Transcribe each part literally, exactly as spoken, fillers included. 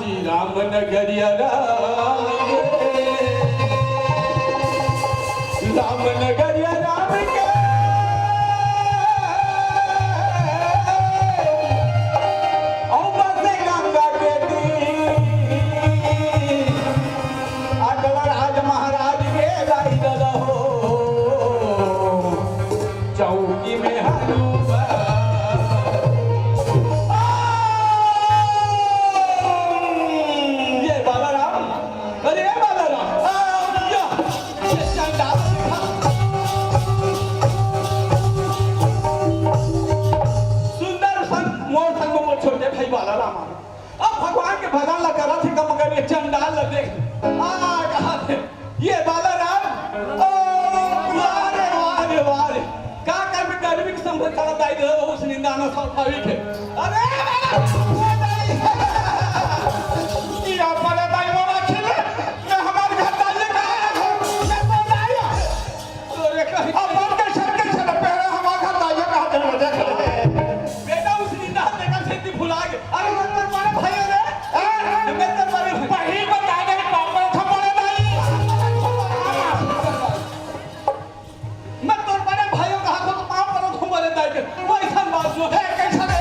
राम नगरिया राम के, राम नगरिया राम के, औ बसे गंगा के तीर। अकबर आज महाराज के दाई ददा हो। चौकी में हनुमान। ये बाला राम, अरे ये बाला राम, आ, या, ये चंडाल। सुंदर संग, मोर संग मोर छोटे भाई बाला राम। अब भगवान के भजन ला करत हे, मगर ये चंडाल ला देख। आ, कहा थे, ये बाला राम, ओ, वाह रे, वाह रे, वाह रे। का कर में गर्मी के संभल करत आई दे, उस निंदा ना स्वाभाविक है। अरे, बाला, ओ दाई, ये बाला दाई मोला खिले, मैं हमारे घर दाई कहा है, मैं तो दाई है। तोरे कहीं अपन के सर के सर पहले हमारे घर दाई कहा थे, मुझे खिले। बेटा, उस निंदा देखा से ती भुला गए। अरे, मैं तो बड़े भाई रे। हाँ? मैं तो बड़े भाई। वही बता दे, पापा खबर दाई। मैं तोर बड़े भाइयों का हाथों को पाँव परो घूम रहे दाई के। वो ऐसा बात जो है, कैसा है?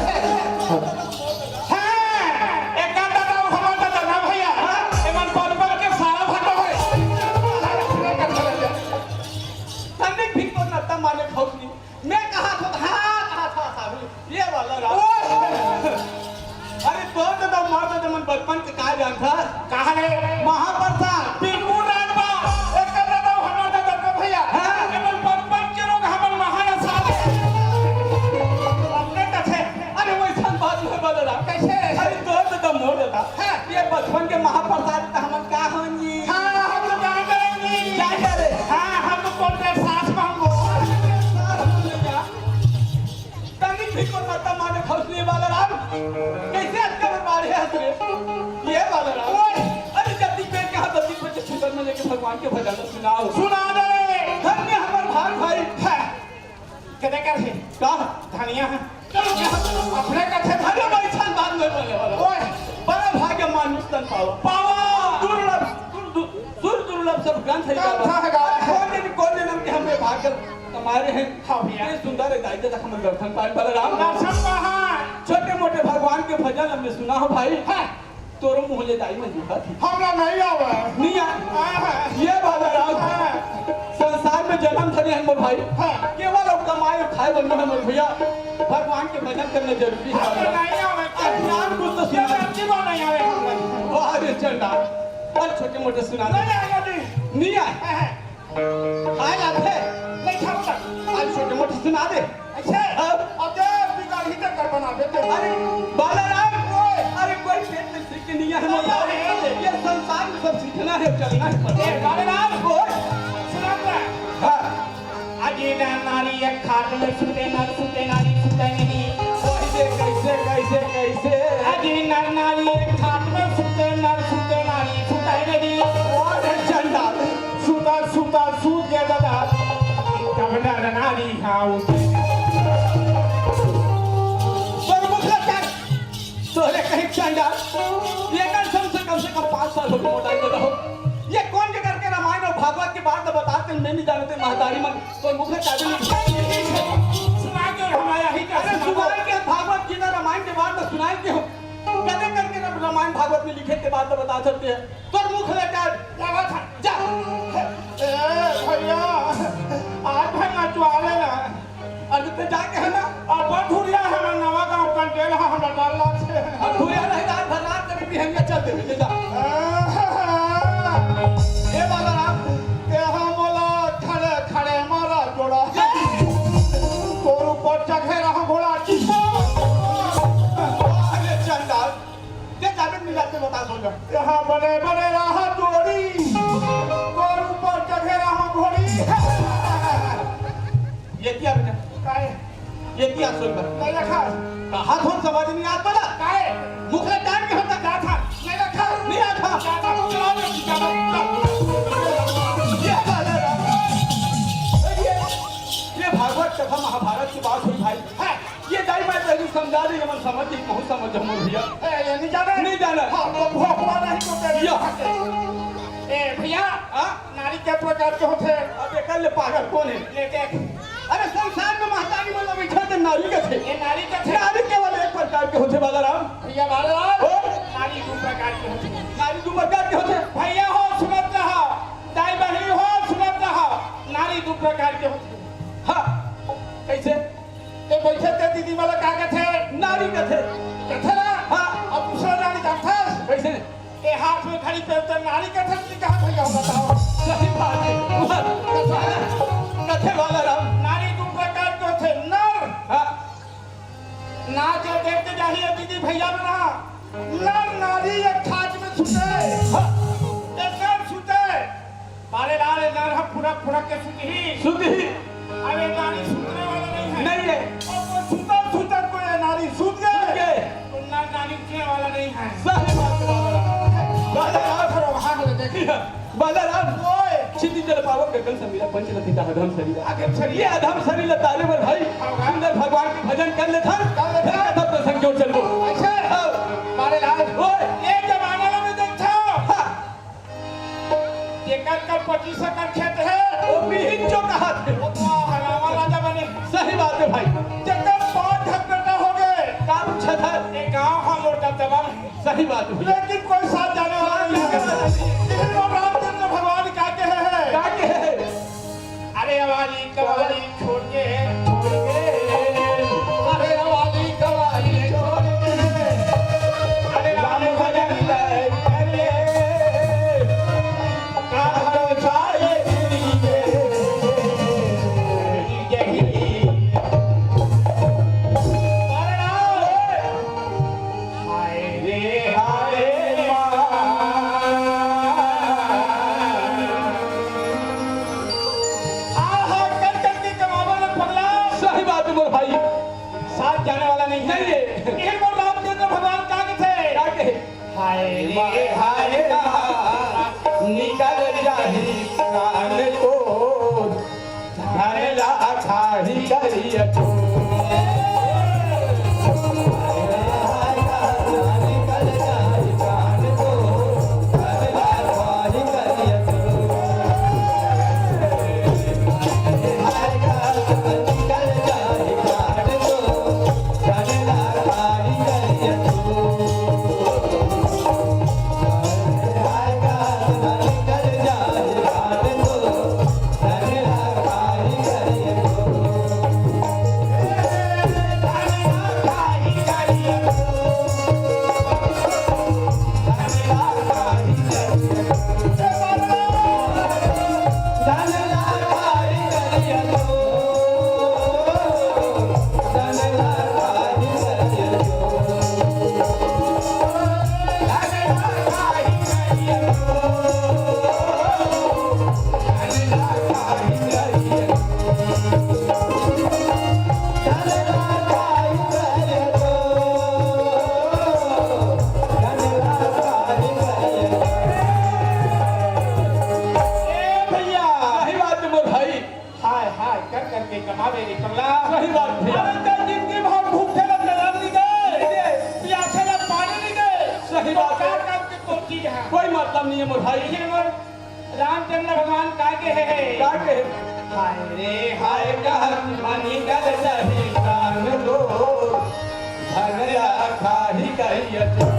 हाँ, एक काम बताओ, हमारा तो ना भैया, हाँ? एमन पर पर के सारा भटो है। तनिक भी तो नत्ता माने खौफ नहीं। मैं कहा था, हाँ, कहा था, साहब, ये वाला राम। ओए! अरे, तो, तो, तो, मार तो, तो, मन बचपन के का जानता? कहा रे? महाप्रसाद। बिल्कुल राजबा। एक कर देता हूँ, हमारा तो, तो, भैया। हाँ। ये मन बचपन के लोग, हमारे महान साहब। अपने कथे। अरे, वो ऐसा बात नहीं बोल रहा। कैसे? अरे, तो, तो, तो, मोड़ देता। हाँ। ये बचपन के महाप्रसाद तो हमन का होंगी? हाँ, हम तो क्या करेंगे? क्या करे? हाँ, हम तो कॉन्ट्रैक्ट सास मांगो। सास मांगो क्या? तनिक भी को मत्ता माने खौसले वाला राम। कैसे अटका में मारे हंस रे? ये वाला राम। ओए! अरे जल्दी पेट के हाथ जल्दी पेट के छुटन में लेके भगवान के भजन सुनाओ। सुना दे रे। धन्य हमर भाग भाई। है। कदे कर है? का? धनिया है। अपने कथे अरे भाई, छान बात नहीं बोले वाला। ओए! बड़ा भाग्य मानुष तन पावा। पावा। दुर्लभ, दुर-, दुर-, दुर-, दुर्लभ सब ग्रंथ है ग्रंथ बाबा। है गावा है। कौन दिन, कौन जन्म के हमरे भाग्य कमारे हैं। हाँ भैया। ये सुंदर है, दाई तक हम दर्शन पाए, बलराम। दर्शन कहाँ? छोटे मोटे भगवान के भजन हमने सुना हो भाई। हाँ। तोरो मुँह ले दाई मन दुखा थी। हमरा नहीं आवे। नहीं आ-, आए हैं। ये बात है राम। हाँ। संसार में जन्म धरे हैं मोर भाई। हाँ। केवल अब कमाए और खाए बनना है मोर भैया। भगवान के भजन करना जरूरी है। हमरा नहीं आवे। अरे राम को तो ये सुना। गलती बात नहीं आवे हमरा। वाह रे चंडाल। और छोटे मोटे सुना दे। नहीं आवे जी। नहीं आए। हाँ, हाँ। खाए लाते। नहीं खाता। आज छोटे मोटे सुना दे। अच्छा। हाँ। अब दे, बिगाड़ी तो कर बना देते। अरे, बालाराम। ओए। अरे, कोई पेट में सीख के नहीं है, नहीं, नहीं, नहीं। ये संसार में सब सीखना है, चलना है, पड़ना है। ए, बालाराम। ओए। सुना तो। हाँ। अजी नर नारी एक खाट में सुते, नर सुते नारी सुते नहीं। कैसे, कैसे, कैसे, कैसे? अजी नर नारी एक खाट में सुते, नर सुते नारी सुते नहीं। अरे चंडाल। सुता, सुता, सूत गया दादा। तब नर नारी हाँ उठे। तोर मुख लग कर। तोरे कहीं चंडाल। ये कम से कम, से कम पाँच साल हो गए मोटाई को रहो। ये कौन के करके रामायण और भागवत के बात बताते, मैं नहीं जानते महतारी मन। तोर मुख लग कर। सुना के हमारा ही का अरे सुना। सुना के भागवत गीता रामायण के बात तो सुनाए के हो। कदे करके रब रामायण भागवत में लिखे के बात तो बता सकते हैं। तोर मुख ले कर। क्या बात है? जा। ए, भैया, आज भाई ना चुआले ना। अरे ते जाके है ना? अब बहुत हुरिया है ना, नवा गाँव कंटेल है, हमरा डाल लाग से। अब हुरिया नहीं, रात भर रात कभी भी हम ये चल दे, ले जा। ए बाबा राम, ए हम बोला खड़े, खड़े मारा जोड़ा। तोर ऊपर चढ़े रहा घोड़ा। अरे चंडाल, ते जाबे मिला के बता दो ना। यहाँ बड़े बड़े रहा जोड़ी, तोर ऊपर चढ़े रहा घोड़ी। ये क्या बेटा? काय? ये क्या सोच कर? नहीं रखा। कहा थोड़ समझ नहीं आता ना? काय? मुखले टाइम के होता क्या था? नहीं रखा। नहीं आता। क्या था? चला दे, क्या था? ये बात है। ये, ये भागवत कथा महाभारत की बात हुई भाई। है। ये दाई माँ पहली समझ दादी, ये मन समझ के कहूँ समझ हमर भैया। ए, ये नहीं जाने? नहीं जाने। हाँ, तो भोपवा नहीं तो तेरे यह। ए, भैया, हाँ? नारी के प्रकार के होथे? अब एकर ले पागल कौन है? ले देख। अरे, संसार में महतारी मन ला बैठा के नारी कथे। ये नारी कथे? नारी केवल एक प्रकार के होथे, बालाराम। भैया बालाराम, ओ? नारी दू प्रकार के होथे। नारी दू प्रकार के होथे? भैया हो, सुनत रहा, दाई बहिनी हो, सुनत रहा, नारी दू प्रकार के होथे। हाँ, कैसे? ए, बैठे ते दीदी वाला का कथे? नारी कथे। कथे ना? हाँ। अब दूसरा नारी जानथस? कैसे? ए, हाथ में घड़ी पहनते नारी कथे कि कहा भैया बताओ? सही बात है। कथे वाला राम। नारी दू प्रकार के होथे, नर। हाँ। ना जो देख के जाही ये दीदी भैया बना। नर नारी एक खाट में सुते। हाँ। एक साथ सुते। बारे लाल, ए नर ह फुरक फुरक के सुतही। सुतही। अब ए नारी सुतने वाला नहीं है। नहीं है। और वो सुतल सुतल को ए नारी सुत गए। सुत गए। तो नर नारी उठने वाला नहीं है। सही बात है, बालाराम। बालाराम। फिर वहाँ को देखिए। बालाराम। ओए। छिदी जल पावन गगन समीरा, पंच रथी का अधम शरीर। अधम शरीर। ये अधम शरीर ल तारे बर भाई, हाँ, हाँ। सुंदर भगवान के भजन कर लेथन। कर लेथन। फिर कथा प्रसंग जोड़ चलबो। ऐसे? हाँ। बालाराम। ओए। ये जमाना में देखो। हाँ। जेकर कर पच्चीस एकड़ खेत है, वो बिहिन जो कहा थे। वो तो हरावा राजा बने। सही बात है भाई। जेकर पाँच ढक बेटा हो गए। का पूछा था? ये गाँव हम लोग दबदबा में। सही बात है। लेकिन कोई साथ जाने वाला नहीं है। साथ जाने वाला नहीं। लेकिन वो रामचंद्र भगवान का कहे हैं? का कहे हैं? अरे वाली कवाली छोड़ के, छोड़ के, अरे वाली कवाली छोड़ के, अरे राम भजन ले करे, कान्हा साए तेरी के, यही। अरे राम। हाय रे हाय माँ। हाँ, हाँ, कर करके कमावल पगला। सही बात है मोर भाई। साथ जाने वाला नहीं है। नहीं है। यही मोर रामचंद्र भगवान का कथे? का कहे? हाय रे हाय माँ, निकल जाही प्राण को। धन ला खाही करिया चोर। ए भैया, सही बात है मोर भाई। हाय हाय कर करके कमावे रे पगला। सही बात भैया। अरे तें जिंदगी भर भूखे ला दाना नहीं दे, नहीं दे। प्यासे ला पानी नहीं दे। सही तो बात का है। काम के तोर चीज है? कोई मतलब नहीं है मोर भाई। लेकिन मोर रामचंद्र भगवान का कहे है? का कहे? हाय रे हाय कहत मनी गल सही प्राण दो, धन ला खाही करिया चोर।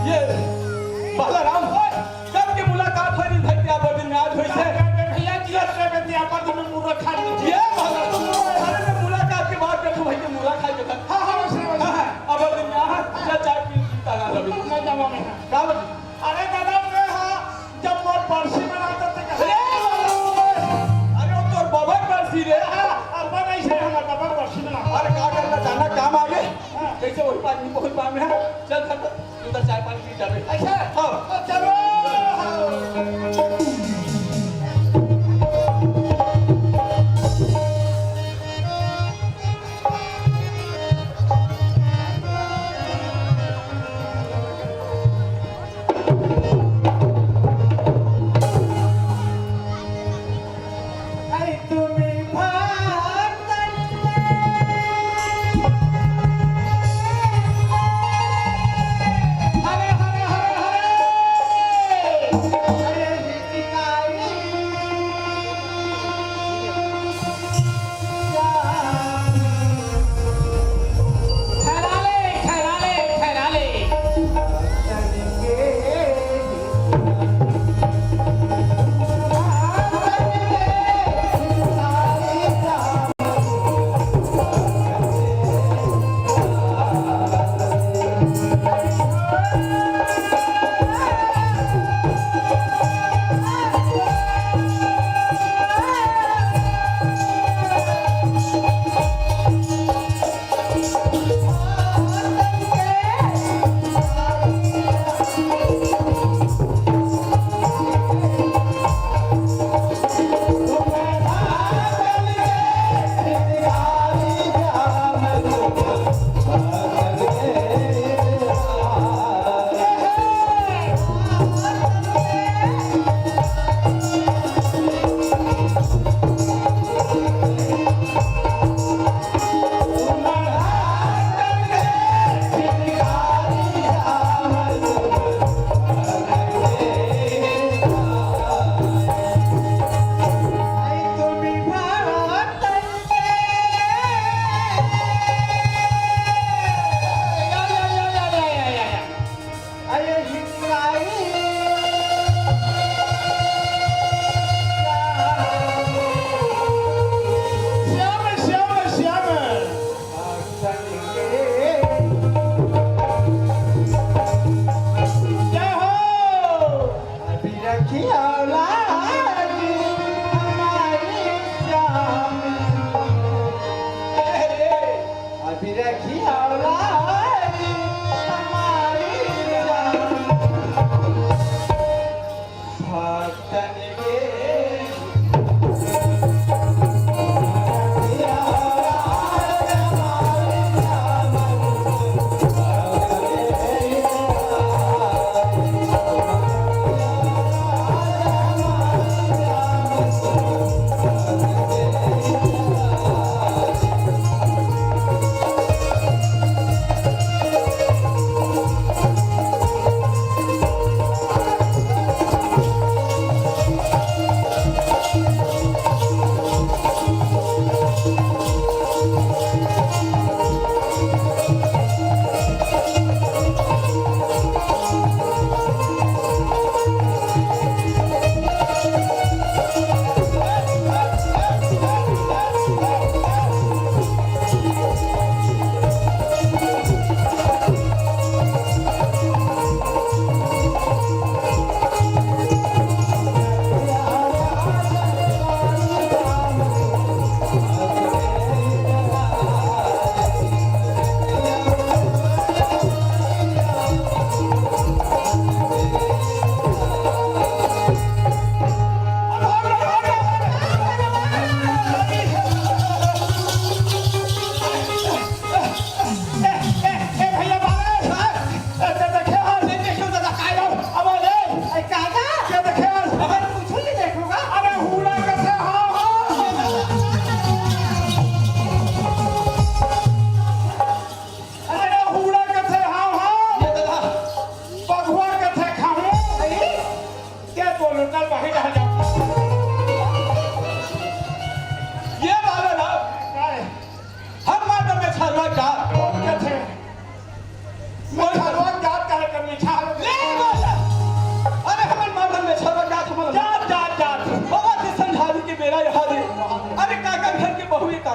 ये बालाराम, कब के मुलाकात होय रहिस भई, ते अब्बड़ दिन में आज होइस हे। भैया जी, अब्बड़ दिन में मुर्रा खा ली। ये बालाराम, अरे मैं मुलाकात के बाद देखो भई, ते मुर्रा खाय के बाद। हाँ, हाँ, वैसे, वैसे। हाँ, हाँ, अब्बड़ दिन में, हाँ, जा चाय पी, पी, ताना लबी। मैं जावा मैं, हाँ। का बोली? अरे दादा, मैं, हाँ, जब मोर बरसी मनात रहिस ते कहे। अरे बालाराम, अरे वो तोर बाबा के बरसी रे। हाँ, अब्बड़ नहीं से हमार बाबा के बरसी मना। अरे का करना, जाना काम आगे। हाँ। कैसे वही पानी, वही पानी में, हाँ। चल, चल, चल। तू तो चाय पानी पी जाबे। अच्छा? हाँ। तो चलो।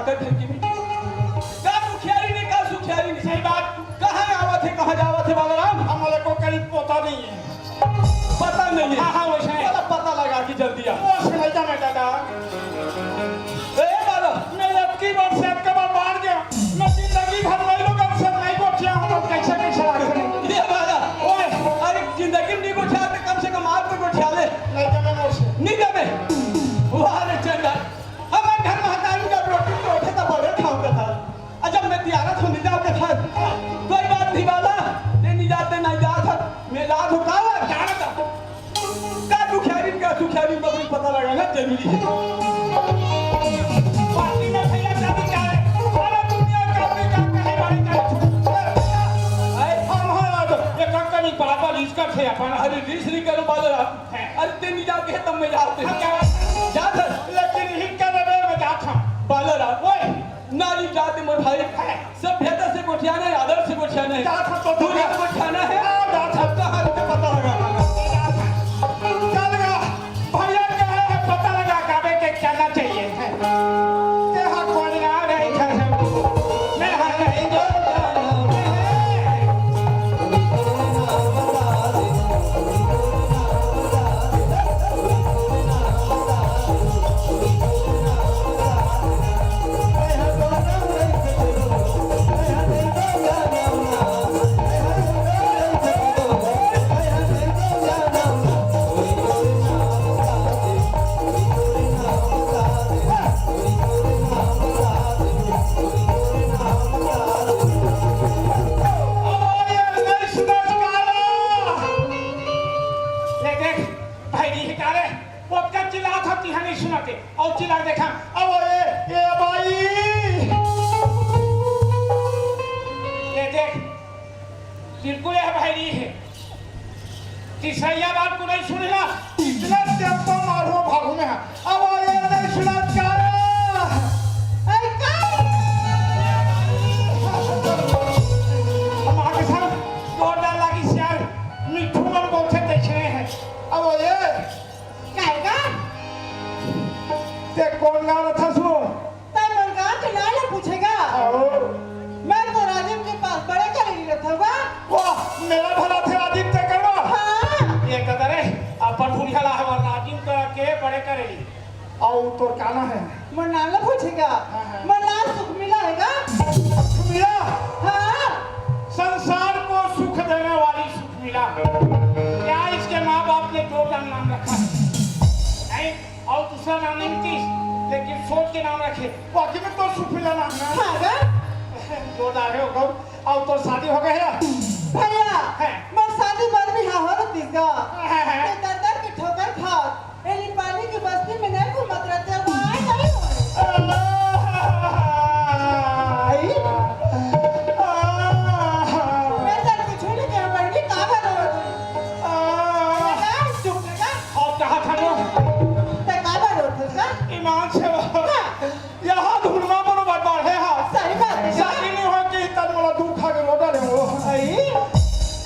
का घर की बेटी। का दुखियारी ने, का सुखियारी ने। सही बात। कहाँ आवत हे, कहाँ जावत हे बालाराम? हमला को करीब पता नहीं है। पता नहीं है। हाँ, हाँ, वैसे है। पता, पता लगा कि जल्दी आ। वो सुनाई था मैं दादा। ए बाला। मैं लड़की बार से अटका बार बाहर गया। मैं जिंदगी भर वही लोग अब से नहीं पहुंचा हूँ, तो कैसे, कैसे रास्ते में? ये बाला। ओए। अरे जिंदगी में नहीं गोठिया तो कम से कम आज तो गोठिया ले। नहीं तो मैं मोर से। नहीं दबे। वाह रे चंडा। हमर घर महतारी जब रोटी तोड़थे त बड़े ठाव कथा। अ जब मैं तियारा थो निजाव कथा। कोई बात नहीं बाला, ते निजाते नहीं जात हस, मैं जात हूँ का हुआ, जानत हस। का दुखियारी का सुखियारी में कोई पता लगाना जरूरी है। पार्टी में भैया का भी क्या है? अरे दुनिया का भी क्या कहे भाई का छोड़। अरे हम हैं आज, ये कक्का नहीं बराबर इसका थे अपन। अरे रीस नहीं करो बाला। हैं। अरे ते निजाव के तब मैं जाते। हम क्या? जात हस। लेकिन इनका नजर में जात हूँ। बाला। ओए। नारी जाति मोर भाई, सभ्यता से गोठियाना है, आदर से गोठियाना है। जात हस तो दुनिया गोठियाना है। हाँ, जात हस। सबका हाथ से पता लगा। चल गा, भैया कहे है पता लगा काबे के कहना चाहिए है। ते हा कोन गा रहे घर से? मैं हा नहीं जो जानो रे। ले देख, भाई नहीं है का रे? वो का चिल्लात हस, तिहा नहीं सुनाते। अउ चिल्ला देखा, अब ए, ए भाई। ले देख, बिल्कुल ये भाई नहीं है। तीसरा बात को नहीं सुनेगा, इतना टेम्पो मारो भागू में है। अब ये नहीं सुना क्या? अरे का? हम आगे साहब जोरदार लागी यार, मिठू मन को थे देख रहे हैं। अब ये काहे का? ते कोन गाँव रथस वो? तै मोर गाँव के नाम ला पूछेगा? आओ। मैं तो राजिम के पास बड़े करेली रथौं गा। वाह, मेरा भला थे राजिम ते करवा। हाँ। ये कतरे, अपन भूलिया ला हमार राजिम करा के बड़े करेली। अउ तोर का नाम है? मोर नाम ला पूछेगा? हाँ, हाँ। मोर नाम सुखमिला है गा। सुखमिला? हाँ। संसार को सुख देने वाली सुखमिला। क्या इसके माँ बाप ने दो का नाम रखा? नहीं, अउ दूसरा नाम नहीं मिलती, लेकिन सोच के नाम रखे। वाकई में तो सुखमिला नाम है। हाँ गा। जोरदार है वो। अउ तोर शादी हो गए है? भैया, हैं। मोर शादी बर भी हाँ हो रही गा। हैं, हैं। ते दर दर के ठोकर खात, एली पाली की बस्ती में नहीं घूमत रथे, वहाँ नहीं हो। आई। मैं तो कुछ नहीं कह, बहनी, का भर हो? आ। चुप रह जा। अउ कहा था वो? ते का भर हो, ईमान से वो। हाँ। यहाँ धुनमा बरोबर बाढ़े हा। सही बात है। शादी नहीं होय के तब मोला दुख आगे लोटा ले वो। आई।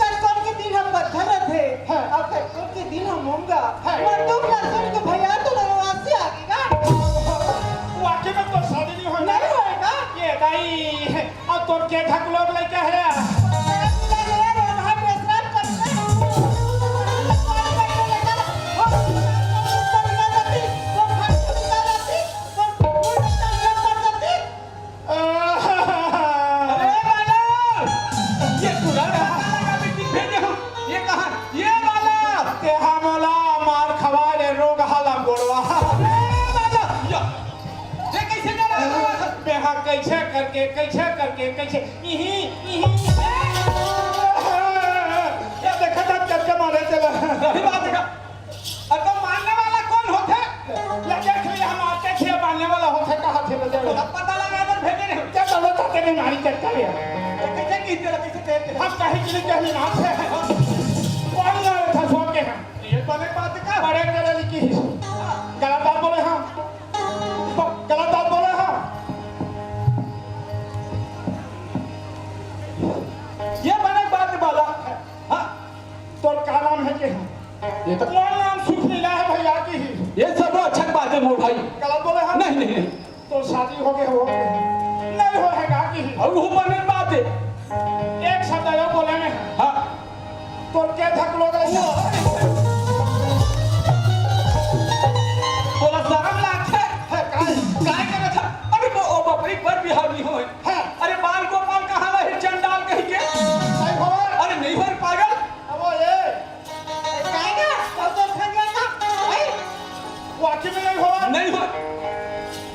कटकोन के दिन हम पत्थर रथे। हाँ। अब कटकोन के दिन हम होंगा। हाँ। मर दुख लहसुन के भैया तो नरवासी आगे गा। वाकई में तो शादी नहीं होय। नहीं होय गा। ये दाई, अब तोर के ढकलोट लइका है? अरे बाला, ये पूरा ढाका लगा के भेजे हो। ये कहाँ? ये बाला। तेहा मोला मार खवाए रे रोग हाला गोड़वा। अरे बाला, या, ये कैसे डरा हुआ था? बेहा कैसे करके, कैसे करके, कैसे? इही, इही। ये देखा था, चक्कर मारे चला। सही बात है। अब तो मारने वाला कौन होथे? ले देख ले, हम आते थे, मारने वाला होथे, कहाँ थे, ले देख। अब पता लगा, अगर भेजे नहीं। क्या चलो, ताते नहीं मारी चक्कर है। तो कैसे की तेरा, कैसे तेरे? हम कहीं के लिए कहीं ना थे। कौन ना था, सो के हम। ये बने बात का? बड़े करे लिखी। गलत बात बोले हम। गलत बात बोले हम। ये बने बात वाला। हाँ। तोर का नाम है के? ये तो मोर नाम सुखमिला है भैया की। ये सब अच्छा बात है मोर भाई। गलत बोले हम। नहीं, नहीं, नहीं। तो शादी हो गए हो? नहीं हो है का की? अउ वो बने बात है। एक शब्द आयो बोले में। हाँ। तोर के धकलो दे। बोला शरम लागथे। है का? काय करे था? अरे वो, ओ बाप रे, एक बार बिहाव नहीं होए। हाँ। अरे बाल गोपाल कहाँ रहे चंडाल कहीं के? नहीं हो। अरे नहीं हो रे पागल। अब ये। काय का? अब तो खंडिया का। भाई। वाकई में नहीं हो। नहीं हो।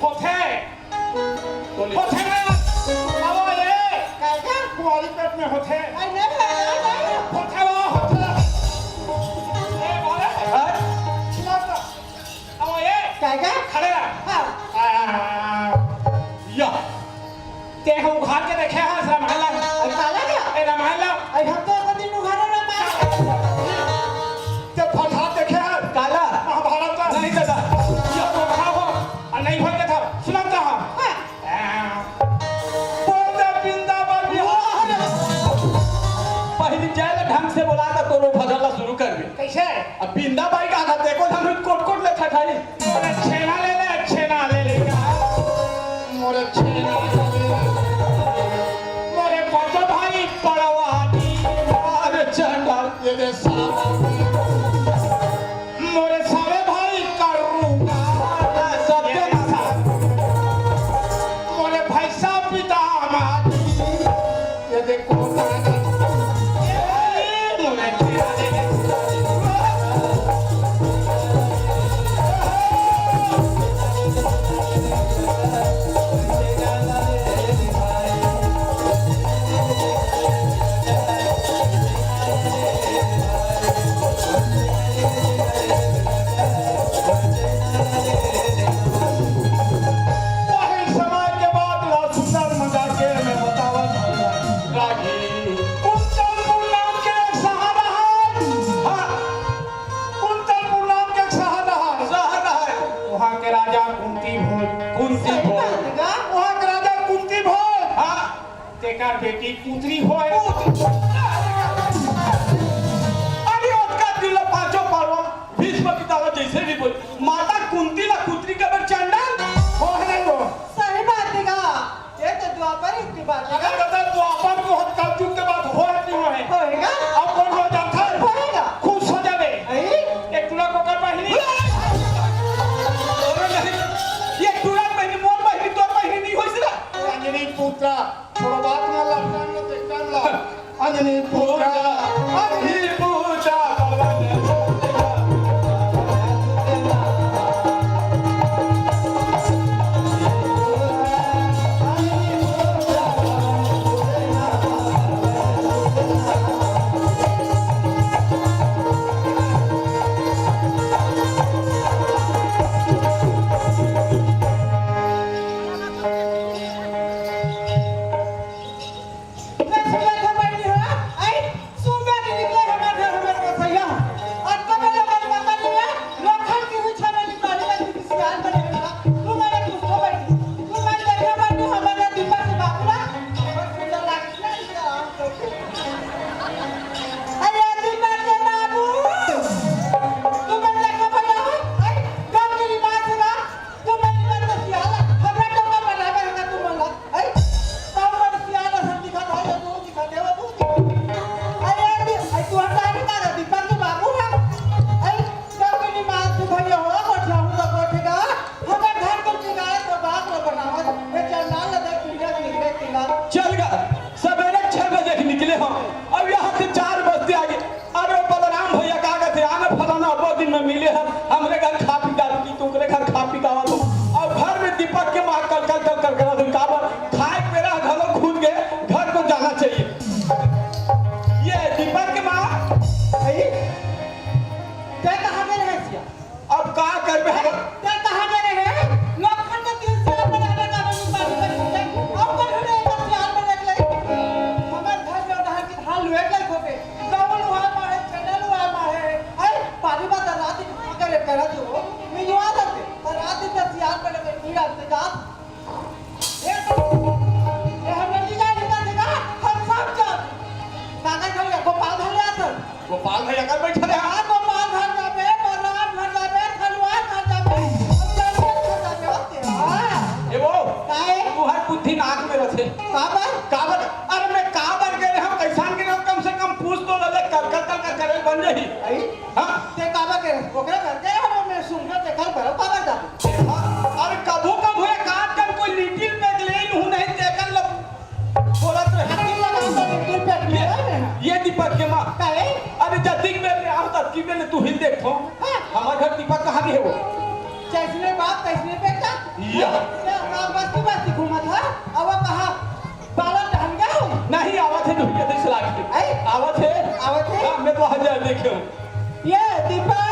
होथे। बोलिए। होथे ना। आवा ये। काय का? कुंवारी पेट में होथे। अरे नहीं, नहीं, नहीं, नहीं। होथे वो, होथे। ए, बोले। हाँ? सुना तो। आवा ये। काय का? खड़े रह। हाँ। आ, या। ते ह उघार के देखे हस रामायण ला? अरे काला क्या? ए, रामायण ला। अरे हम तो एक दिन उघारे रामायण। ते फटहा देखे हस? काला? महाभारत ला। नहीं दादा, ये तो खा हो। आ नहीं भर के था, सुनत था। हाँ। आ, बोल दे बिंदा बाई। पहली जाए ला ढंग से बोला था, तो रो भजन ला शुरू कर दे। कैसे? अब बिंदा बाई का था, देखो हम कोट कोट ले था खाली। मोरे छेना ले ले, छेना ले ले। मोरे छेना ले ले। मोरे पांचों भाई पड़वा दी। अरे चंडाल। ये दे सारा। मोरे सारे भाई करूंगा। सत्य। मोरे भैंसा पिता माँ। ये देखो। वही समय के बात ला सुंदर मजाक के मैं बतावत हूँ। रागी कुंतलपुर नाम के एक शहर है। हाँ, कुंतलपुर नाम के एक शहर है। शहर है। वहाँ के राजा कुंती भोज। कुंती भोज। वहाँ के राजा कुंती भोज। हाँ। तेकर बेटी कुंती भोज। अरे ओतका दिन ला पांचों पांडव भीष्म पितामह जैसे भी बोल, माता कुंती ला कुंती के बर चंडाल। हो है नहीं वो। सही बात है का? ये तो द्वापर युग की बात है अरे का? दादा, द्वापर को हद कलयुग के बात हो है नहीं हो है? होएगा। अब कौन हो जाता है? होएगा। खुश हो जावे। अरे? एक टुरा कोकर बहिनी। अरे नहीं, एक टुरा बहिनी, मोर बहिनी, तोर बहिनी नहीं होइस ना। अंजनी पुत्रा, थोड़ा बात ना लपटान लो, देखतान लो। अंजनी पूजा, अंजनी पूजा, बलवंत काबर? काबर? अरे मैं काबर गे रहेंव, कइसन गे रहेंव, कम से कम पूछ तो ले, कल कल कल कल करे बन जाही। अई? हाँ? ते काबर गे रहेस? ओकरे घर गे रहेंव मैं, सुन के तेकर बर काबर जाबो? हाँ, अरे कभू कभू एक आध कन कोई लिटिल पैक ले लूँ नहीं, तेकर ल बोलत रहे। लिटिल लगा तो लिटिल पैक ले ये, आए ना। ये दीपक के माँ। काहे? अरे जतिक बेर में आऊँ, ततकी बेर में तू ही देखो। हाँ। हमर घर दीपक कहाँ गे हे वो? जइसने बाप तइसने बेटा। या। ते बस्ती बस्ती घूमत हे, अब कहाँ? पालक ढंग गया हो? नहीं, आवत हे, दुनिया देश लाग के। आई? आवत हे? आवत हे? हाँ, मैं तो हजार देखे हूँ। ये दीपक।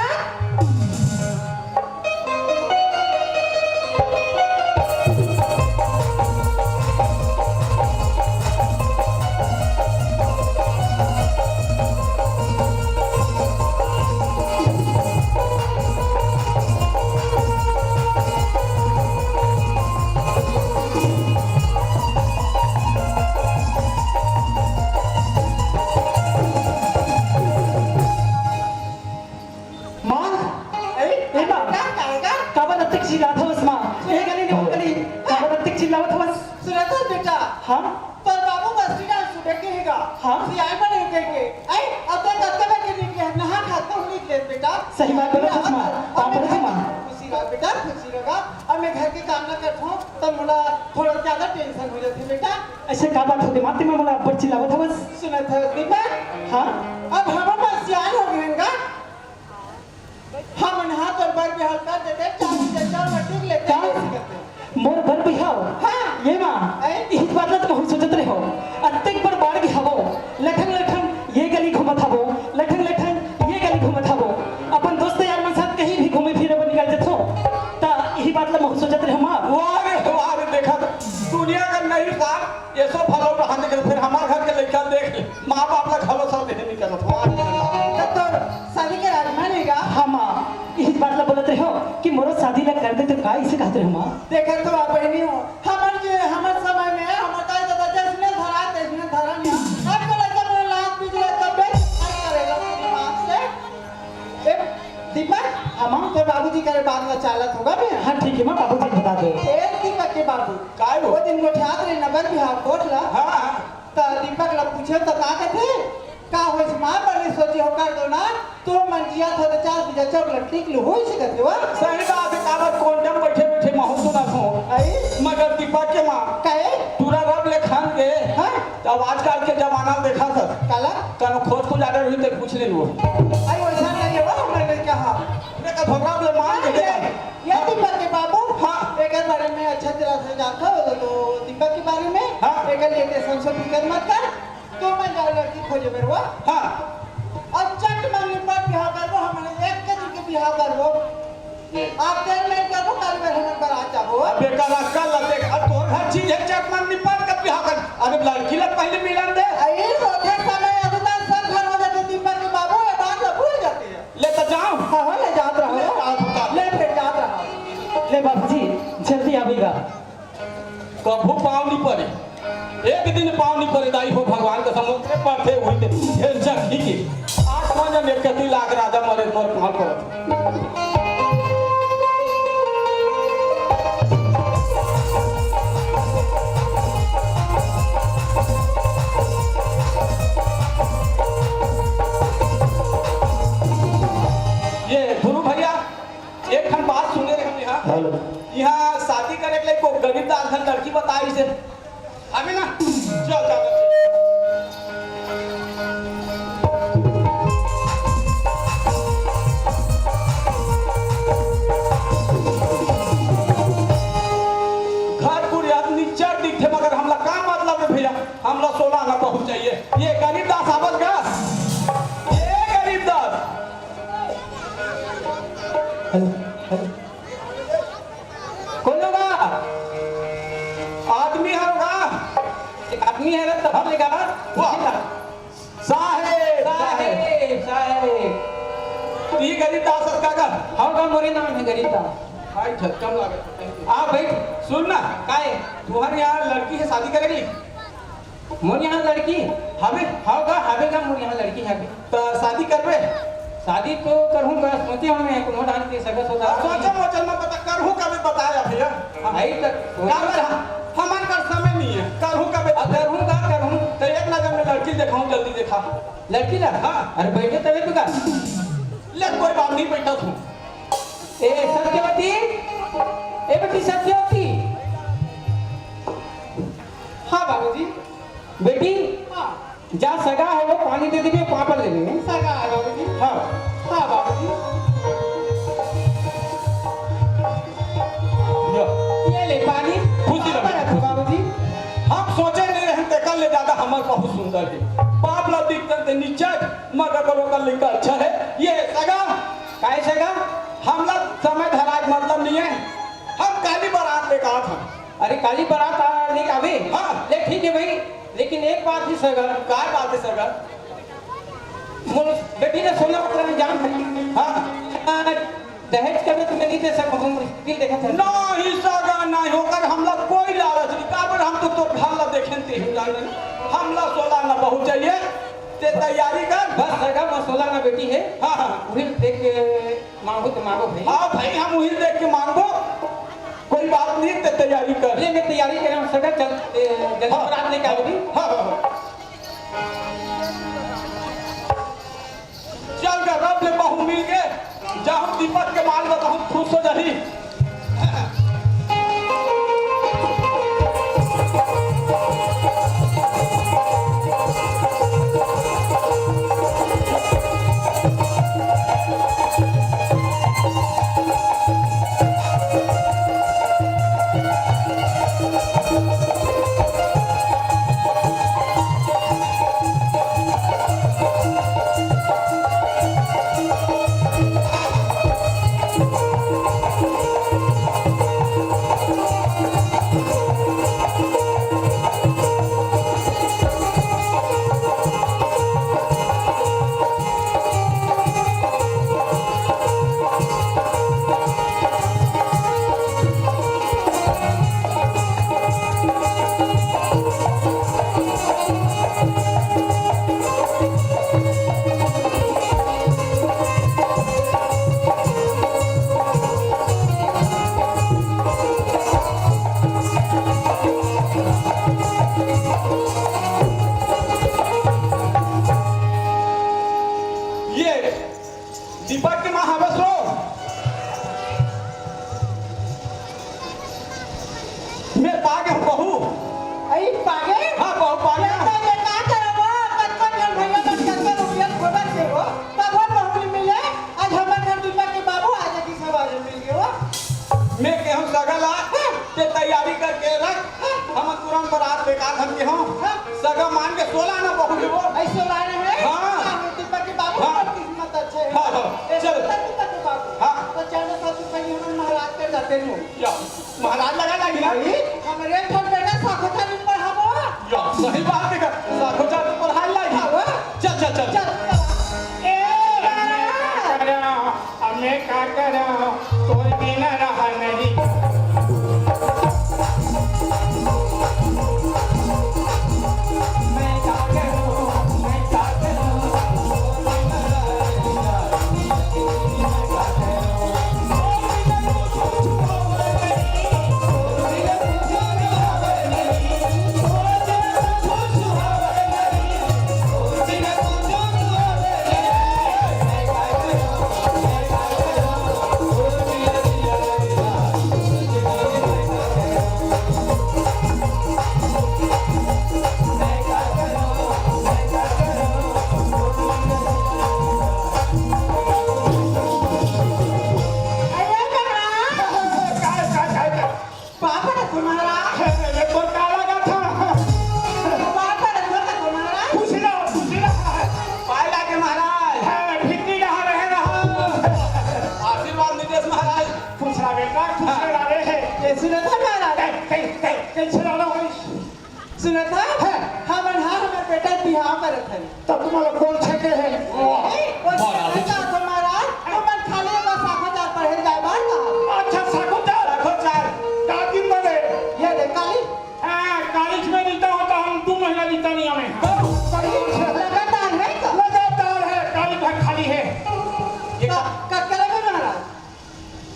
माँ, ए, ए माँ, का, का, का? काबर अतेक चिल्लात हवस माँ? ए गली ले ओ गली, काबर अतेक चिल्लावत हवस? सुनत हस बेटा? हाँ? तोर बाबू बस्ती डाल सुबह के हेगा। हाँ? सियाई बने कह के। आई, अब तक कब तक के निकले, नहा खा के निकले बेटा। सही बात बोलत हस माँ, अब पापड़ मैं से माँ। खुशी रह बेटा, खुशी रह। अब मैं घर के काम ना करत हूँ, तो मोला थोड़ा ज्यादा टेंशन हो जाती बेटा। अइसे का बात होगे माँ, ते मोला अब्बड़ चिल्लावत हवस? सुनत हस दीपक? हाँ? अब हम अपन सियान हो गए हैं का? हमन हा तोर बर बिहाव कर देते, चार बजे चार बजे टिक लेते, का? ऐसे करते। मोर बर बिहाव? हाँ। ये माँ, अरे? इही बात ला तो बहुत सोचत रहे हो। अतेक बड़ बाढ़ गे हवो, लठंग लठंग ये गली घूमत हवो, लठंग लठंग ये गली घूमत हवो। अपन दोस्त यार मन साथ कहीं भी घूमे फिरे बर निकल जथो, ता इही बात ला बहुत सोचत रहे हो माँ। वाह रे, वाह रे, देखा तो दुनिया का नहीं साथ, ये सब भलो रहने के, फिर हमार घर के लइका देख ले। माँ बाप ला घलो सब देहे नहीं करत हो। तब तो शादी के राजमान हे गा। हाँ माँ, इही बात ला बोलत रहे हो कि मोरो शादी ला कर दे, तो का इसे कहत रहे हो माँ? देखत तो आप बहिनी हो, हमन के, हमर समय में हमर दाई दादा जइसने धरा, तइसने धरा नहीं। आज के लइका मन लात पीट ले, तब बेच खाई करेगा अपनी माँ से। ए, दीपक, हाँ माँ। तो बाबूजी करे बात ला चालत होगा बे? हाँ ठीक है माँ, बाबूजी बता दे। ए, दीपक के बाबू। काय हो? वो दिन गोठियात रहे नगर बिहार कोट ला। हाँ, हाँ। त दीपक ल पूछे त का कथे? का होइस माँ, बने सोचे हो कर दो ना, तो मन जिया था तो चार बीजा चौक ल टिक लो, होई सकत हे वा? सही बात हे, काबर कोंडम बैठे बैठे महू सुनत हो। आई? मगर दीपक के माँ, काहे? टूरा रब ले खान के, हाँ? तब आजकल के जमाना देखा था। काला? कनो खोज खोज आडर हुई तो पूछ ले लो। आई वैसा नहीं हे वा, हमर लइका हा। ने का धोबरा ले मान के देखा। ये दीपक के बाबू, हाँ। एकर बारे में अच्छा तरह से जानता हो तो दीपक के बारे में, हाँ। एकर लिए टेंशन से फिकर मत कर, तो मैं जाओ लड़की खोजे मेरे वो। हाँ। और चट मंगनी पर बिहाव करबो, हमने एक के दिन के बिहाव करबो। आप तेल में करबो, काल में हमर बारात जाबो। अब एकर अक्कल ला देख, अब तोर घर चीज हे चट मंगनी पर कब बिहाव कर? अरे लड़की ला पहले मिलन दे। अरे रोजे समय अभी तक सब घर हो जाते दीपक के बाबू, ये बात ला भूल जाते हैं। ले तो जाओ। हाँ, हाँ, ले जात रहो। ले जात रहो। ले फिर जात रहो। ले बाबूजी, जल्दी आवेगा। कभू पाँव नहीं पड़े, एक दिन पाँव नहीं पड़े, दाई हो भगवान का समुद्र पड़ते हुई थे, फिर जग ही के। आज कौन जन एक कति लाख राजा मरे मोर पाँव पड़त। ये ध्रुव भैया, एक ठन बात सुने रहे हम यहाँ। हेलो। यहाँ शादी करे के लिए को गरीब दास घर लड़की बताई से। अभी ना, चल, चल, चल। घर कुरिया निच्चर दिखथे, मगर हमला का मतलब हे भैया, हमला सोला ना पहुँच जाइए। ये गरीब दास आवत गा, ये गरीब दास। Hello, hello. कोन होगा? आदमी होगा? एक आदमी हे रे, तो हम लेगा। वाह। साहेब, साहेब, साहेब। ये गरीब दास का का? हाँ, का मोरे नाम हे गरीब दास। भाई, झटकम लागत हे। आ भाई, सुन ना। काय? तुम्हारे यहाँ लड़की हे, शादी करेगी? मोर यहाँ लड़की हवे? हव गा, हवे गा, मोर यहाँ लड़की हवे। त शादी करबे? शादी तो करहूँ गा, सोचे हँव मैं, कोनो ढंग के सगा सोचा। हाँ, सोचा मोचन में पता करहूँ कबे बताया भैया। भाई तक काबर हम, हमन कर समय नहीं हे, करहूँ कबे। लड़की ला? हाँ। अरे बइठे तभे तो का। ले कोई बात नहीं, बइठा तू। ए सत्यवती, ए बेटी सत्यवती। हाँ बाबूजी। बेटी, हाँ। जा सगा हे वो पानी दे देबे, पापा ले लेबे। सगा हे बाबूजी। हाँ। हाँ बाबूजी। ये ले पानी। खुशी रहो, पापा रखो खुशी। बाबूजी। हम सोचे नहीं रहे, तेकर ले ज्यादा हमर बहुत सुंदर हे। बाप ला दिखतन ते नीचा, मगर बरोबर लइका अच्छा हे। ये सगा। काय सगा? हमला समय धराए के मतलब नहीं हे। हम काली बारात लेके आत हन। अरे काली बारात आ, लेके आबे? हाँ। ले ठीक हे भाई, लेकिन एक बात हे सगा। काय बात हे सगा? मोर बेटी ने सोना पत्र में जान है। हाँ। दहेज के में तुम्हें नहीं दे सकूं, हम मुश्किल देखा था। नहीं सगा, नहीं, ओकर हमला कोई लालच नहीं। काबर हम तो तोर घर ला देखेन ते ही जाने। हमला सोना ना बहुत चाहिए, ते तैयारी कर। बस सगा, मोर सोना ना बेटी हे। हाँ, हाँ। वही देख के मांगो तो मांगो भाई। हाँ भाई, हम वही देख के मांगबो। कोई बात नहीं, ते तैयारी कर। ले मैं तैयारी कर रहा हूँ सगा, चल, ए, जल्दी हाँ। बारात लेके आओ भी। हाँ, हाँ, हाँ। चल गा, रब ले बहू मिल गे, जाहूं दीपक के माल ला, बहुत खुश हो जाही। ये दीपक के माँ हवस हो। मैं पागे हूँ बहू। अई पागे? हाँ, बहू पागे। ये तो ये का करबो? कतका जन भैया मन कतका रुपया खोदत हे वो, तब वो बहू नहीं मिले। आज हमर घर दीपक के बाबू आ जाती, सब आज मिल गए वो। मैं कहूँ सगा ला, हाँ। ते तैयारी करके रख, हाँ। हम तुरंत बारात लेके आत हन कहूँ। हाँ। सगा मान के सोला ना बहू लेबो। अई सोला रहे? हाँ। हाँ, दीपक के बाबू हाँ। बहुत किस्मत अच्छे हे। हाँ, हाँ। ए, चल। दीपक के बाबू। हाँ। तो चल, सासू कहीं हम महाराज कर जाते हैं। या, महाराज लगा लागी ना? अरे, हमरे घर बेटा साखोचा नहीं पढ़ाबो। या, सही बात हे का? साखोचा तो पढ़ाए लागी। हाँ, वो। चल, चल, चल। चल, चल। ए, अब मैं का करंव? अब मैं का करंव? तोर बिना रहा नहीं। अरे कहाँ? काय, काय, काय, काय? पापा रे तुम्हारा। ये तो काला का था। पापा रे तुम्हारा। खुशी रहो, खुशी रहो। पाए लागे महाराज। हाँ, भित्ती रहा रहे रहो। आशीर्वाद नितेश महाराज। खुश रहा बेटा, खुश हाँ। रहा रे। ये सुनत हे महाराज। कई, कई, कई, कैसे रहना होई? सुनत हे? हाँ। हमन हा हमर बेटा बिहाव करत हन। तब तुम्हारा कौन छेके हे? वाह, ए, ओ वाह, छेके वाह। का तुम्हारा, तुमन खाली बस साखोचार पढ़े जाए बार का? अच्छा, साखोचार। साखोचार। का दिन बने? ये दे काली। हाँ, काली में जीता होता, हम दो महीना जीता नहीं हमें। कब? कब? लगातार हे का? लगातार हे, काली भर खाली हे। ये क-, का? कतका लेबे महाराज?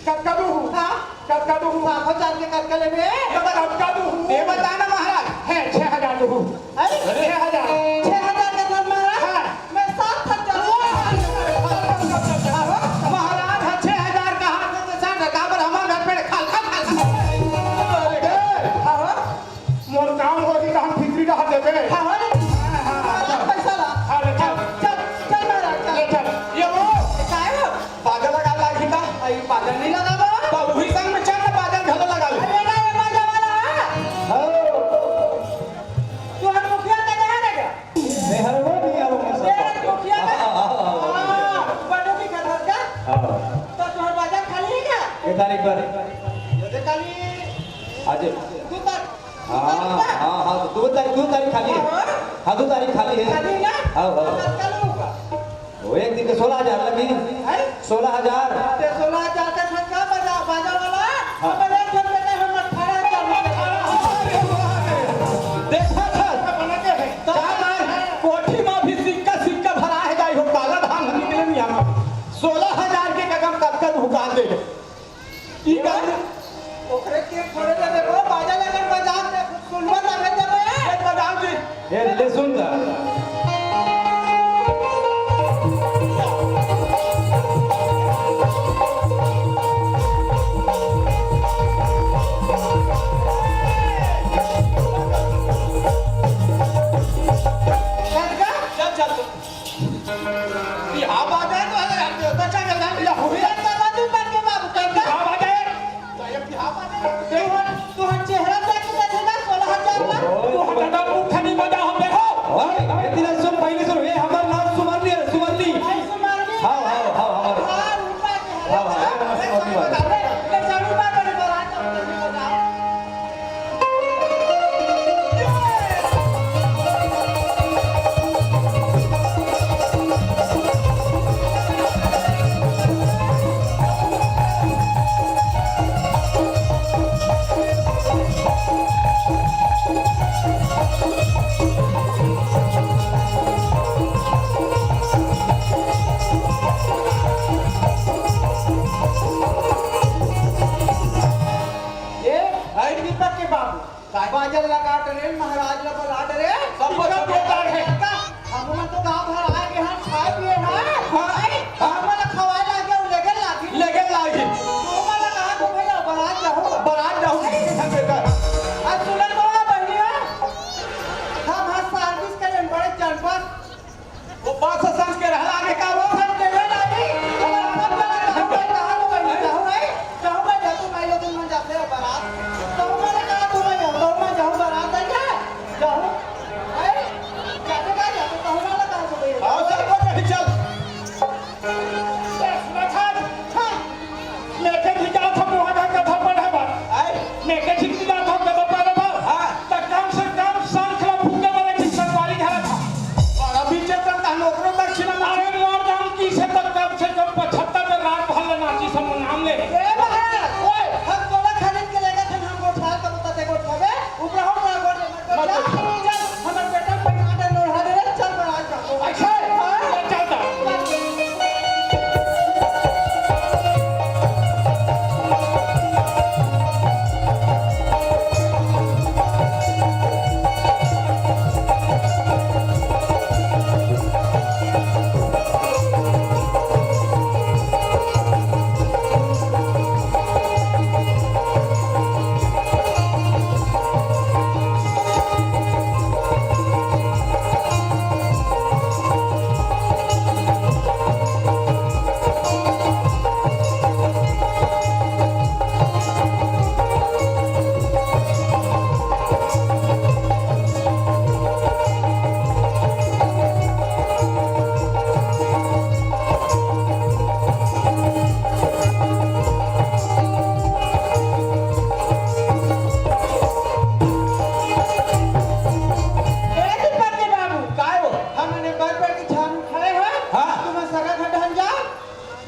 कतका दूहूँ? हाँ। कतका दूहूँ? साखोचार के कतका लेबे? कतका दूहूँ? ये बता ना महाराज। हे, छह हजार दूहूँ। अरे? अरे। छह हजार। छह हजार के दस महाराज? हाँ। दू तारीख खाली हे। हाँ। हाँ, दू तारीख खाली हे। खाली ना? हाँ, हाँ। कतका लूँ का? वो एक दिन के सोलह हजार लगी। हैं? सोलह हजार। ते सोलह हजार के संग का बाजा, बाजा वाला? हाँ। हमर एक ठन बेटा हे, हमर अठारह हजार रुपया। देखा था। बना के है। का बात? कोठी में भी सिक्का, सिक्का भरा हे, जाई हो, काला धान निकले नहीं हम। सोलह हजार के कदम कतका दुकान दे। ई गाना ओकरे के थोड़े दे देबो, बाजा लगन बजा दे, सुनबा लगे देबे। ए, बजाओ जी। ए, ले सुन ला। चल, चल, चल। बिहाव बाजा हे तो है यार, देवता चढ़ गया, या हुई। चल, चल, तू बन के बाबू, चल, चल। बिहाव बाजा हे। तो ये बिहाव बाजा हे। तू हर, तू हर चेहरा देख के देखेगा, सोलह हजार ला। ओहो। तू हटा, मुख नहीं बजा, हम देखो। ओए, इतना सुन, पहले सुन, ये हमारा नाम सुमरली है, सुमरली। भाई सुमरली। हाँ, हाँ, हाँ, हमारा। हाँ, रूपा के हाँ, हाँ, हमारा सुमरली वाला। ले, ले, जरूर बात बड़ी बात है, बजाओ। ये भाई दीपक के बाबू। काय बाजा लगा डरे, महाराज ला बला डरे। सब कुछ सब बेकार है। हमन तो गांव भर आए के हन, खाए पिए हन। हाँ। हमन ला खवाए लागे, उ लेगे लागे। लेगे लागे। हमन ला कहा तो भैया, बारात जाहू। बारात जाहू, ठीक है बेटा। आज सुनत तो है बहिनी, हम हर service करें बड़े जनपद। वो बात से समझ के रहला आगे का वो? हम देवे लागी, हम अपन वाला कहूँ भाई, कहाँ को भाई, कहूँ भाई, कहूँ भाई, जातू भाई लोग मन जाते हैं बारात। कहूँ वाला कहाँ को भाई, कहूँ मैं जाऊँ बारात है क्या? जाऊँ? अरे, जाते का जाते, कहूँ वाला कहाँ को भाई? आओ, चल, वो नहीं, चल। ए, सुना था? हाँ। लेके भी जात हो, वहाँ का कथा पढ़े बर। आय। लेके ठीक भी जात हो, कथा पढ़े बर। हाँ। त कम से कम शंख ला फूंके वाले की संगवारी घर था। और अभी चेतन का नौकरो दक्षिणा में अरे, मोर जान की से तक कम से कम पचहत्तर में रात भर ले नाची सब नाम ले। ए महाराज, ओए। हम तोला खरीद के लेके थे, हम गोठा, तब तक गोठा में, ऊपर हम गोठा में। चल, हमर बेटा पैसा दे, लोढ़ा दे रे, चल, मैं आज जाता हूँ। अच्छा, हाँ? चल, चल, चल। ए दीपक के बाबू, काय हो? हमने बर बर के झाड़ू खड़े हैं। हाँ। तुम्हें सगा घर ढन जाओ,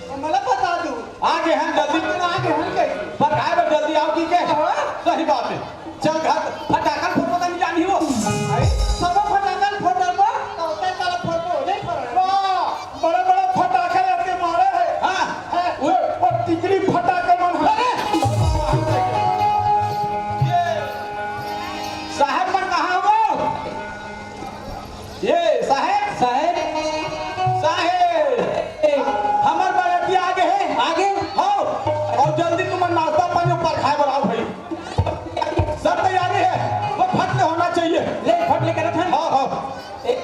तो मला बता दू। आगे हैं जल्दी। आगे हैं कहीं। पर काय बर जल्दी आओ की के? हाँ। सही बात है। चल घर फटाकन फोड़ो तनी जानी हो। अरे, सब फटाकन फोड़ दो, तो उतने सारा फोड़ दो, नहीं फोड़ रहे। वाह, बड़े बड़े फटाके लड़के मारे हैं। हाँ। हैं। वो, वो टिकली फटाके मन है। अरे! ये साहब मन कहाँ हो? ये साहेब, साहेब, साहेब, हमर बराती आगे हे। आगे? हाँ, अउ जल्दी तुमन नाश्ता पानी ऊपर खाए बर आओ भाई। सब तैयारी हे, वो फट ले होना चाहिए। ले, फट ले करत हन। हाँ, हाँ। ए,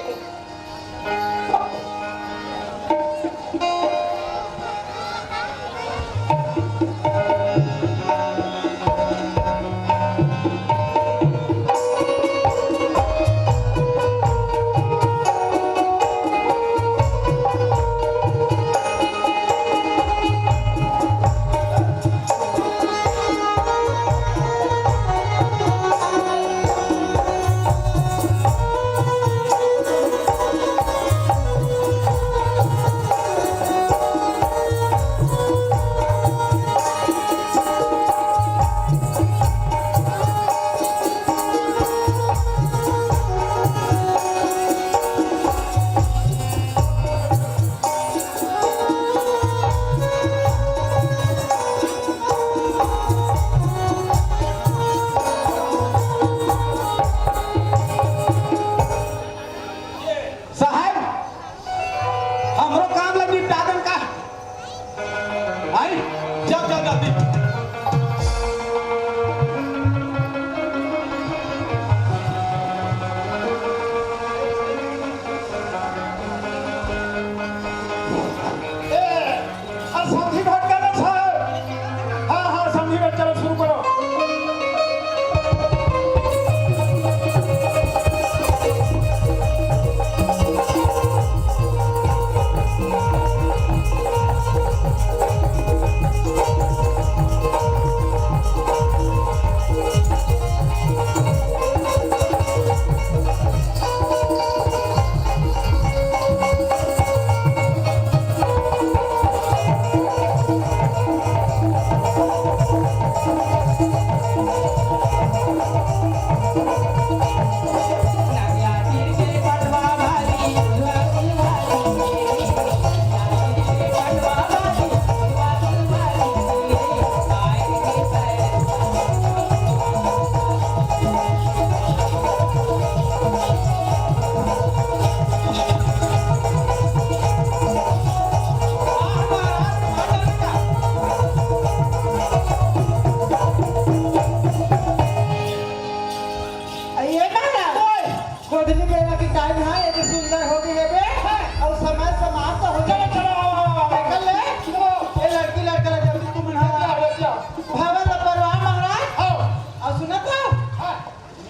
गोधनी बेरा के टाइम हे, ये सुंदर हो गई हे बे। हाँ। अउ समय समाप्त हो गया। चलो, चलो, आओ, आओ, आओ। निकल ले। चलो। ये लड़की लड़का ला जल्दी तुम यहाँ क्या हो गया? भावत ला परवार महाराज। आओ। अउ सुना तो? हाँ।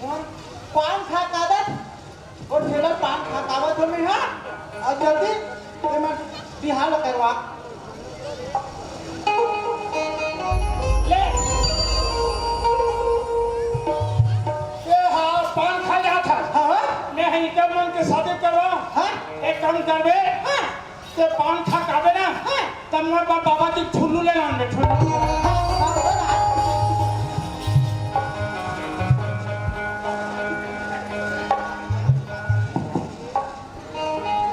मोर पान खा कादत, वो ठेला पान खा कावत हो मैं, हाँ? अउ जल्दी ये मैं बिहाव ला करवा। ले। ये हाँ, पान खा जात हे। हाँ, हाँ। मैं इनके मन के शादी करवा। हाँ। एक काम करबे। हाँ। ते पान खा काबे ना। हाँ। तब मैं बा-, बाबा जी ठुल्लू ले आन बे, ठुल्लू। हाँ, हाँ, हाँ।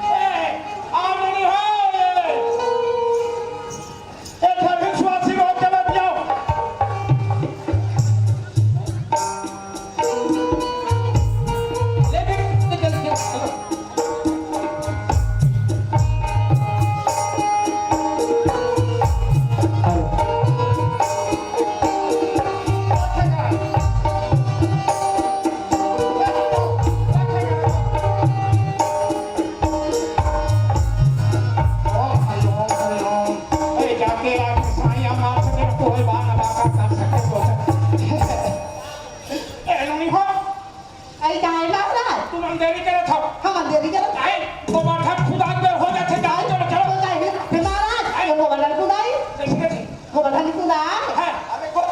ए, आ नोनी हो, ए। ए, घर के सुवासी रोक के मत जाओ। ले बे, ले चल, चल, चल। ए, जाके आज साईं हमार से कोई बात ना बात कर सके तो। ए, नोनी हो। अरे, काहे महाराज? तुम अंधेरी करत हो। हम अंधेरी करत हो। काहे? वो बात हम खुदा के हो जाते, जाओ, चलो, चलो। तो काहे? फिर महाराज, अरे। वो वाला खुदाई? कैसे, कैसे? वो वाला खुदाई? हाँ। अबे, वो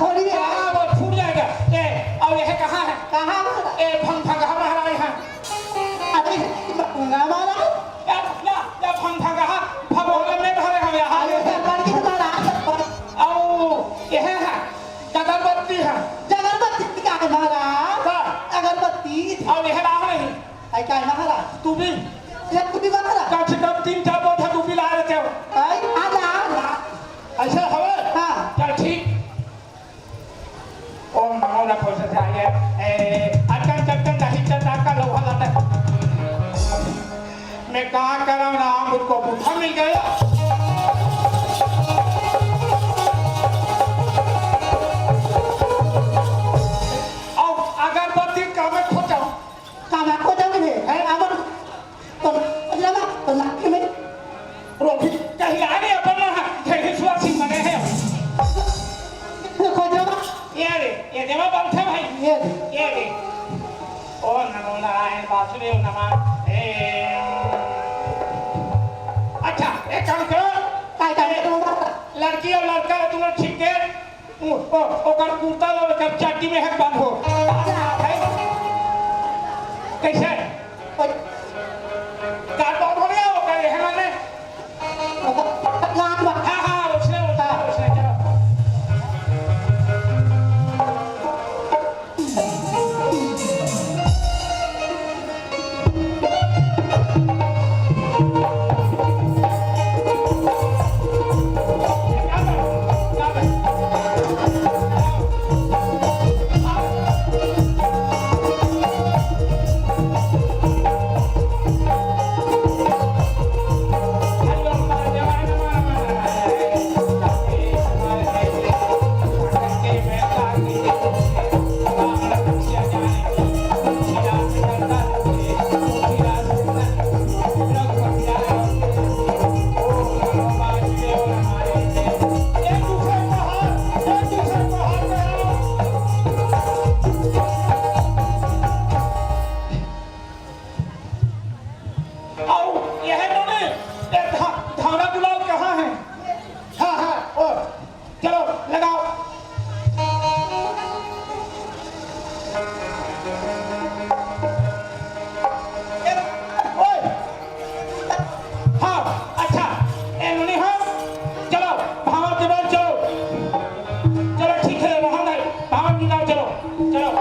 थोड़ी बेला। हाँ, वो फूट जाएगा। ए, अब यह कहाँ है? कहाँ महाराज? ए, भंग भंग हमारा यहाँ। अरे, भंगा महाराज? या, या, या भंग भंग हा, भगवान में धरे हम यहाँ। अरे, सरपंच की महाराज, सरपंच। आओ, यह है, अगरबत्ती है। अगरबत्ती का है महाराज? का? अगरबत्ती। अब यह राह नहीं। आई का है महाराज? तू भी। ये खुद ही महाराज। कम से कम तीन चार पौधा तू भी ला लेते हो। आई, आ जा, आ जा। ऐसा हवे? हाँ। चल ठीक। ओम नमो नमो से जाइए। ए, अटन चट्टन दही चट्टा का लोहा लाता। मैं कहाँ करा ना, मुझको बूढ़ा मिल गया। और अगरबत्ती का मैं खोजा। कामा खोजा मिले, हैं? अमर, तो खोजला ना, तो लाके में। रोटी कहीं आ रही अपन ना, ढेर सुआ सिंह बने हैं। ये खोजला ना। ये रे, ये देवा बैठा भाई। ये रे। ये रे। ओम नमो नारायण वासुदेव नमः। ए। अच्छा, एक काम करो। काय काम करो? लड़की और लड़का तुम लोग ठीक है? ओ, ओ, ओकर कुर्ता लो, ओकर चड्डी में है बंद हो। कैसे? ओए। का बंद हो गया ओकर, है माने? ओकर नाम बा। हाँ, हाँ, उसने, उसने, हाँ। उसने, चलो। आओ, यह नोनी, ये धा-, धाना गुलाल कहाँ है? हाँ, हाँ, ओ, चलो, लगाओ। ए, ओए, हाँ, अच्छा, ए नोनी, हाँ, चलो, भावा के बाद चलो। चलो, ठीक है, वहाँ नहीं, भावा के बाद चलो, चलो।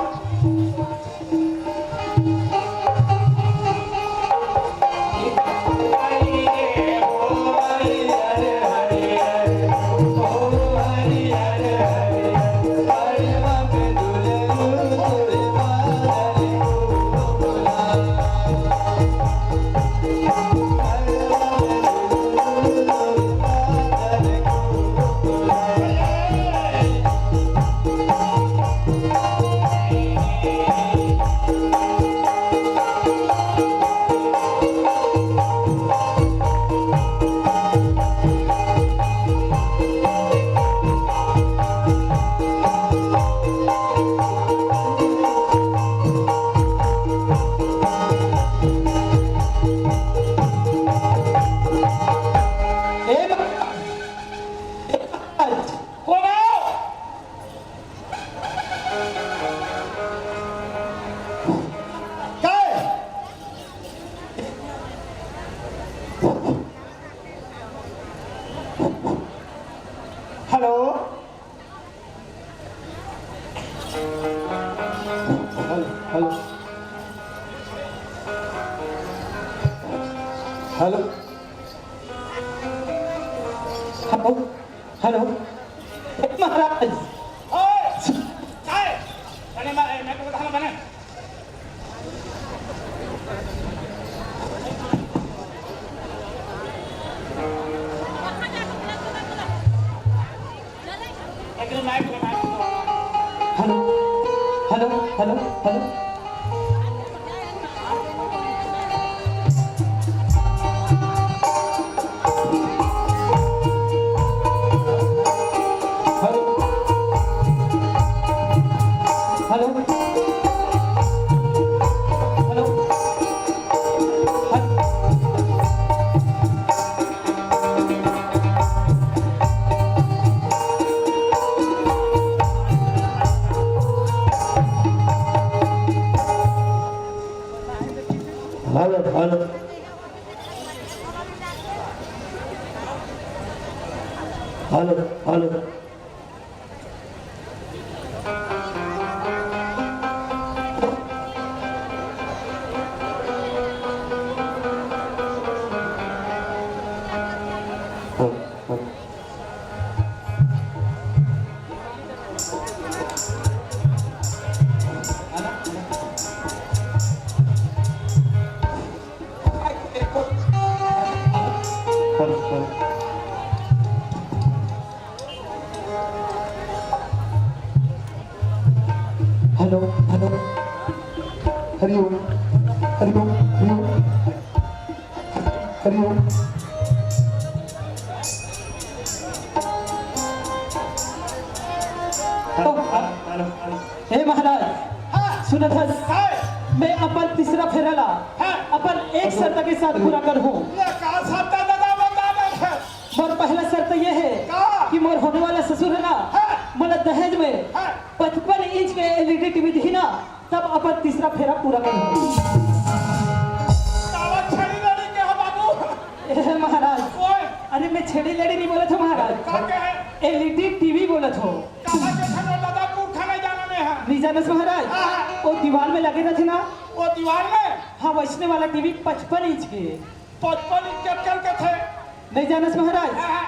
Hello, hello, hello, hello. महाराज। ओए, काय? अरे, मैं, मैं तो बता ना बने। Hello, hello, hello, hello. Hello, hello, hello. Hello, hello. Hello, hello. Hello, hello. Hari Om, Hari Om, Hari Om, Hari Om. Hello, hello, hello. हे महाराज, हाँ। सुनत हस? हाँ। मैं अपन तीसरा फेरा ला हाँ। अपन एक शर्त के साथ पूरा करहूँ। ये का शर्त है दादा, बता दे। मोर पहला शर्त ये है का? कि मोर होने वाला ससुर है ना, हाँ। मोला दहेज में हाँ। पचपन इंच के एलईडी टीवी दिही ना, तब अपन तीसरा फेरा पूरा करहूँ। साला छड़ी लड़ी के हो बाबू। ए महाराज, ओए। अरे मैं छेड़ी लड़ी नहीं बोलत हूँ महाराज, का कहे? एलईडी टीवी बोलत हूँ। काला के खाना दादा, पुरखा नहीं जाना नहीं है। नहीं जानस महाराज? हाँ, हाँ। वो दीवार में लगे रहिथे ना। वो दीवार में? हाँ, वैसने वाला टीवी पचपन इंच के। पचपन इंच के चल के थे। नहीं जानस महाराज? हाँ, हाँ।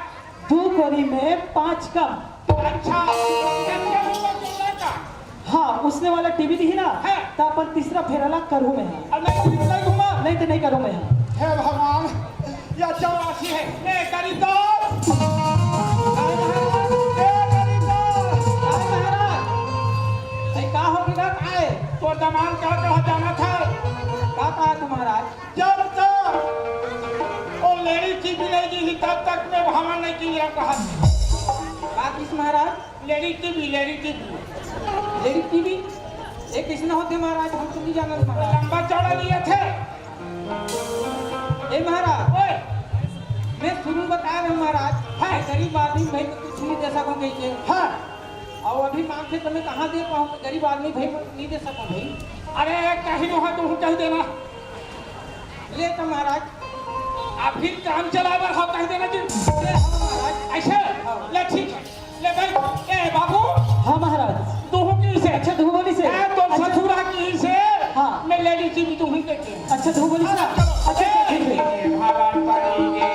दू कोरी में पाँच कम। अच्छा, चल के ऊपर चल का? हाँ, उसने वाला टीवी दिही ना, हाँ। तो अपन तीसरा फेरा ला करहूँ मैं। अब नहीं, नहीं घूमा? नहीं तो नहीं करहूँ मैं। हे भगवान, या चौरासी है। ले, गरीब दोस्त। काय महाराज? ए, गरीब दोस्त। काय महाराज? ए, का हो गया, काय? तोर दमांद का कहा जाना था? का कहा तू महाराज? जब तक वो लेडी टीवी नहीं दी, तब तक मैं भवन नहीं की, मेरा कहा। का किस महाराज? Lady TV, lady TV. Lady TV? ये किसने होते महाराज? हम तो नहीं जानते महाराज। लंबा चौड़ा लिए थे। ए महाराज, ओए। मैं शुरू बता रहा हूँ महाराज, हाँ। गरीब आदमी भाई को कुछ नहीं दे सको कह के। हाँ। और अभी मांग के तुम्हें कहाँ दे पाऊँ? गरीब आदमी भाई को नहीं दे सको भाई। अरे कहीं वहाँ तो कह देना। ले तो महाराज। अभी काम चला बर हो कह देना जी। ले हो महाराज। ऐसे? हाँ। ले ठीक है। ले भाई, ए बाबू। हाँ महाराज। तू हूँ की से? अच्छा, तू बोली से। ए, तो अच्छा। ससुरा की से। हाँ। मैं लेडी टीवी तू हूँ के। अच्छा, तू बोली से। अच्छा, चलो। अच्छा, अच्छा, ठीक है। ए, भगवान पानी के।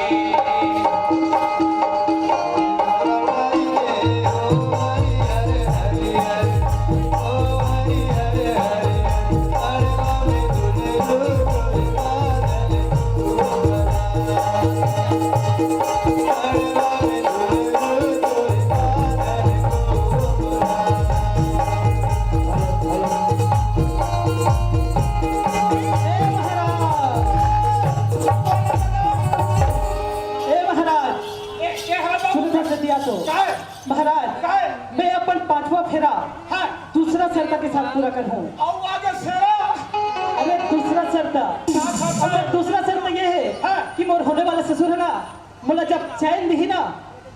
ए महाराज, ए, ए, हाँ, बाबू। सुन, सुन, सुन दिया तो। काय? महाराज, काय? मैं अपन पांचवा फेरा हाँ। दूसरा शर्त के साथ पूरा करहूँ। और आगे शेरा। अरे दूसरा शर्त, हाँ, हाँ, हाँ। अरे दूसरा शर्त ये है हाँ। कि मोर होने वाला ससुर है ना, मोला जब चैन दिही ना,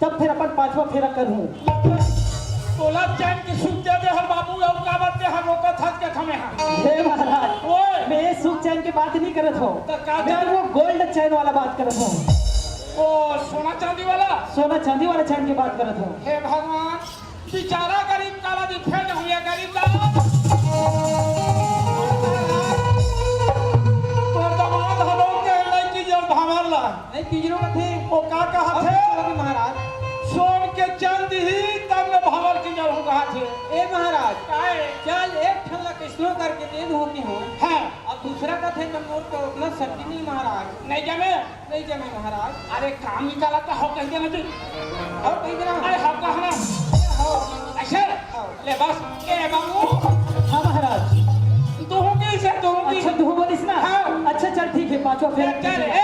तब फिर अपन पांचवा फेरा करहूँ। तोला चैन के सुख दे दे हर बाबू, और का बात के हर रोका था के थमे हाँ। हे महाराज, ओए। मैं ये सुख चैन की बात नहीं करत हूँ। तो का मैं चैन? वो गोल्ड चैन वाला बात करत हूँ। ओ, सोना चांदी वाला? सोना चांदी वाला चैन की बात करत हूँ। हे भगवान, बेचारा गरीब काला जी फेल हुए, गरीब ला। का कहत हे? अउ महाराज। सोन के चंद ही तब मैं भावर की जरूर कहत हे। ए महाराज, काहे? चल एक ठन ला कइसनो करके दे दूं कि हूँ। हाँ। अब दूसरा कथे न मोर तो उतना शक्ति नहीं महाराज। नहीं जमे? नहीं जमे महाराज। अरे काम निकाला तो हो कह देना जी। हो कह देना। अरे हो कहना। हो। ऐसे? हो। ले बस। ए बाबू। हाँ महाराज। तू हूँ की से तू हूँ की। अच्छा तू बोलिस ना। हाँ। अच्छा चल ठीक है पांचवा फेरा चल ए।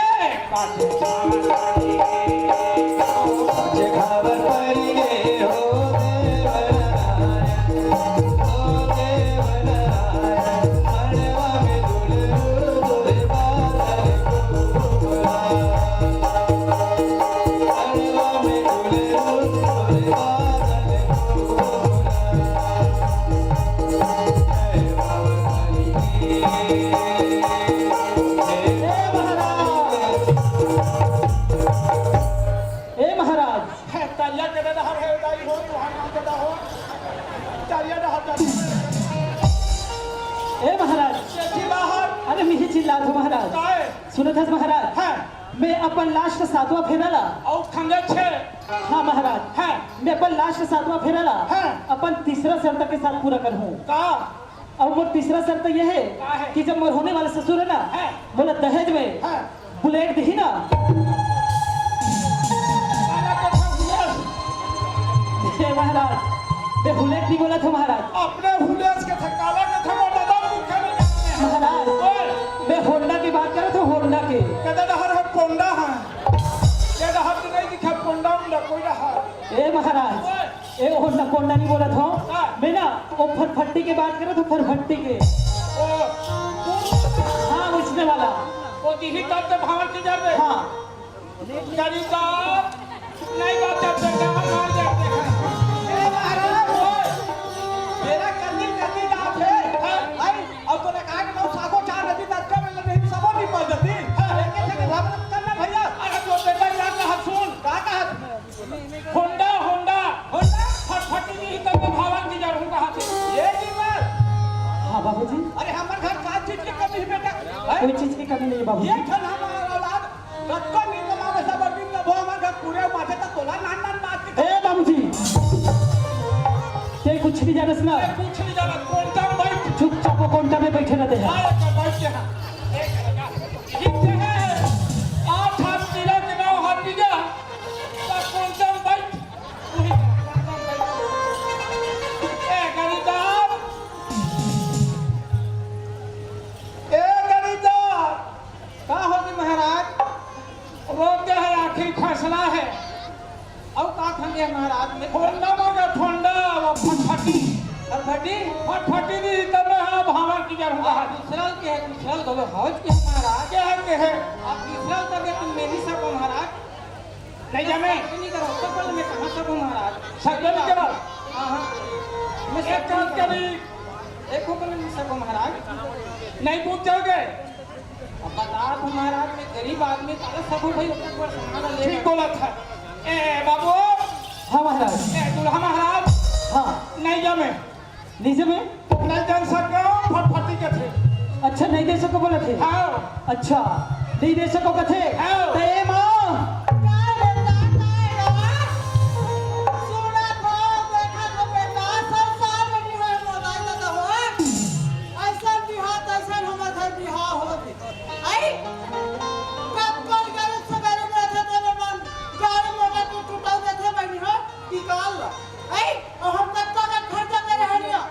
ए महाराज। हे, तरिया के डहर हे, दाई हो, तुहार नाम के डहर। तरिया डहर, तरिया। ए महाराज। सेठी बाहर। अरे, मिही चिल्लात हो महाराज। काय? सुनत हस महाराज? हाँ। मैं अपन last सातवां फेरा ला। अउ खंगे छे। हाँ महाराज। हाँ। मैं अपन last सातवां फेरा ला। हाँ। अपन तीसरा शर्त के साथ पूरा करहूँ। का? अब मोर तीसरा शर्त ये है का है? कि जब मोर होने वाला ससुर है ना, हाँ। मोला दहेज में हाँ। बुलेट दिही ना। काला के था हुलेस। हे महाराज, मैं हुलेट नहीं बोला था महाराज। अपने हुलेस के था, काला के था, वो दादा मुख नहीं जानते हैं। महाराज, ओए। मैं होंडा की बात कर रहा था, होंडा की। कहता था हर हर कोंडा है। कहता हर तो नहीं दिखा कोंडा उंडा कोई रहा। ए महाराज, ओए। ए, होंडा कोंडा नहीं बोलत हो। हाँ। मैं ना, वो फरफट्टी के बात करो तो फरफट्टी के। ओ, हाँ, उसने वाला। वो दिही तब तो भावर की जाबे। हाँ। गरीब का नहीं बात करते, गाँव मार जाते हैं। ए, महाराज, ओए। मेरा कल्ली कल्ली दांत है। हाँ। आई, अब तो ना कहा कि नौ साखो चार नदी तक का मिल नहीं, सबो नहीं पड़ जाती। हाँ। लेकिन से भावना करना भैया। अरे, जो बेटा यहाँ कहा सुन। का कहा? Honda, Honda. होंडा? फटफटी नहीं तब भावन की जरूर कहा थे। ये नहीं बात। हाँ बाबूजी। अरे हमर घर का चीज की कमी है बेटा? कोई चीज की कमी नहीं है बाबूजी। ये ठन हमारा औलाद कतको नहीं कमावे सब दिन तब हमर घर पूरे माथे तक तोला नान नान बात की। ए बाबूजी, ते कुछ नहीं जानस ना। ए, कुछ नहीं जानत, कोंटा में बैठ। चुपचाप वो कोंटा में बैठे रहते हैं। हाँ, एक बार बैठ के हाँ। एक लगा। ठीक है। आठ हाथ पीला के नौ हाथ पीला। कोंटा में बैठ। ए गरीबदार, ए गरीबदार। का होगी महाराज? रोते है आखिरी फैसला है। अउ का खंगे महाराज में? ठंडा मांगा ठंडा, वो फटफटी। फटफटी? फटफटी नहीं, तब मैं हाँ भावर की जरूर कहा। दूसरा के है, दूसरा बोलो, हौज के है महाराज। क्या है, क्या है? आप दूसरा तब तुम मेरी सब महाराज। नहीं जामे। नहीं करो, चप्पल में कहाँ सब हो महाराज? सब नहीं करो। हाँ, हाँ। मैं एक सब काम नहीं करो। करी। एक ऊपर में सब हो महाराज। नहीं पूछ जाओगे? अब बता तो महाराज, मैं गरीब आदमी, तारा सब हो भाई, ऊपर पर सामान ले। ठीक बोला था। ए बाबू। हाँ महाराज। ए दूल्हा महाराज। हाँ। नहीं जामे। नहीं जामे? नहीं जान सको, फटफटी के थे। अच्छा, नहीं दे सको बोले थे? हाँ। अच्छा, नहीं दे सको कथे? हाँ। तो ए माँ। का रे, का, का रे? सुना तो, देखा तो बेटा, संसार में नहीं है मोबाइल तो हो। ऐसा बिहाव, तैसा हमर घर बिहाव हो गई। आई? कब कल गए सवेरे में थे तेरे मन, गाड़ी मोटर को छुटाई देते बनी हो, निकाल लो। आई? और हम तक का खर्चा दे रहे हैं?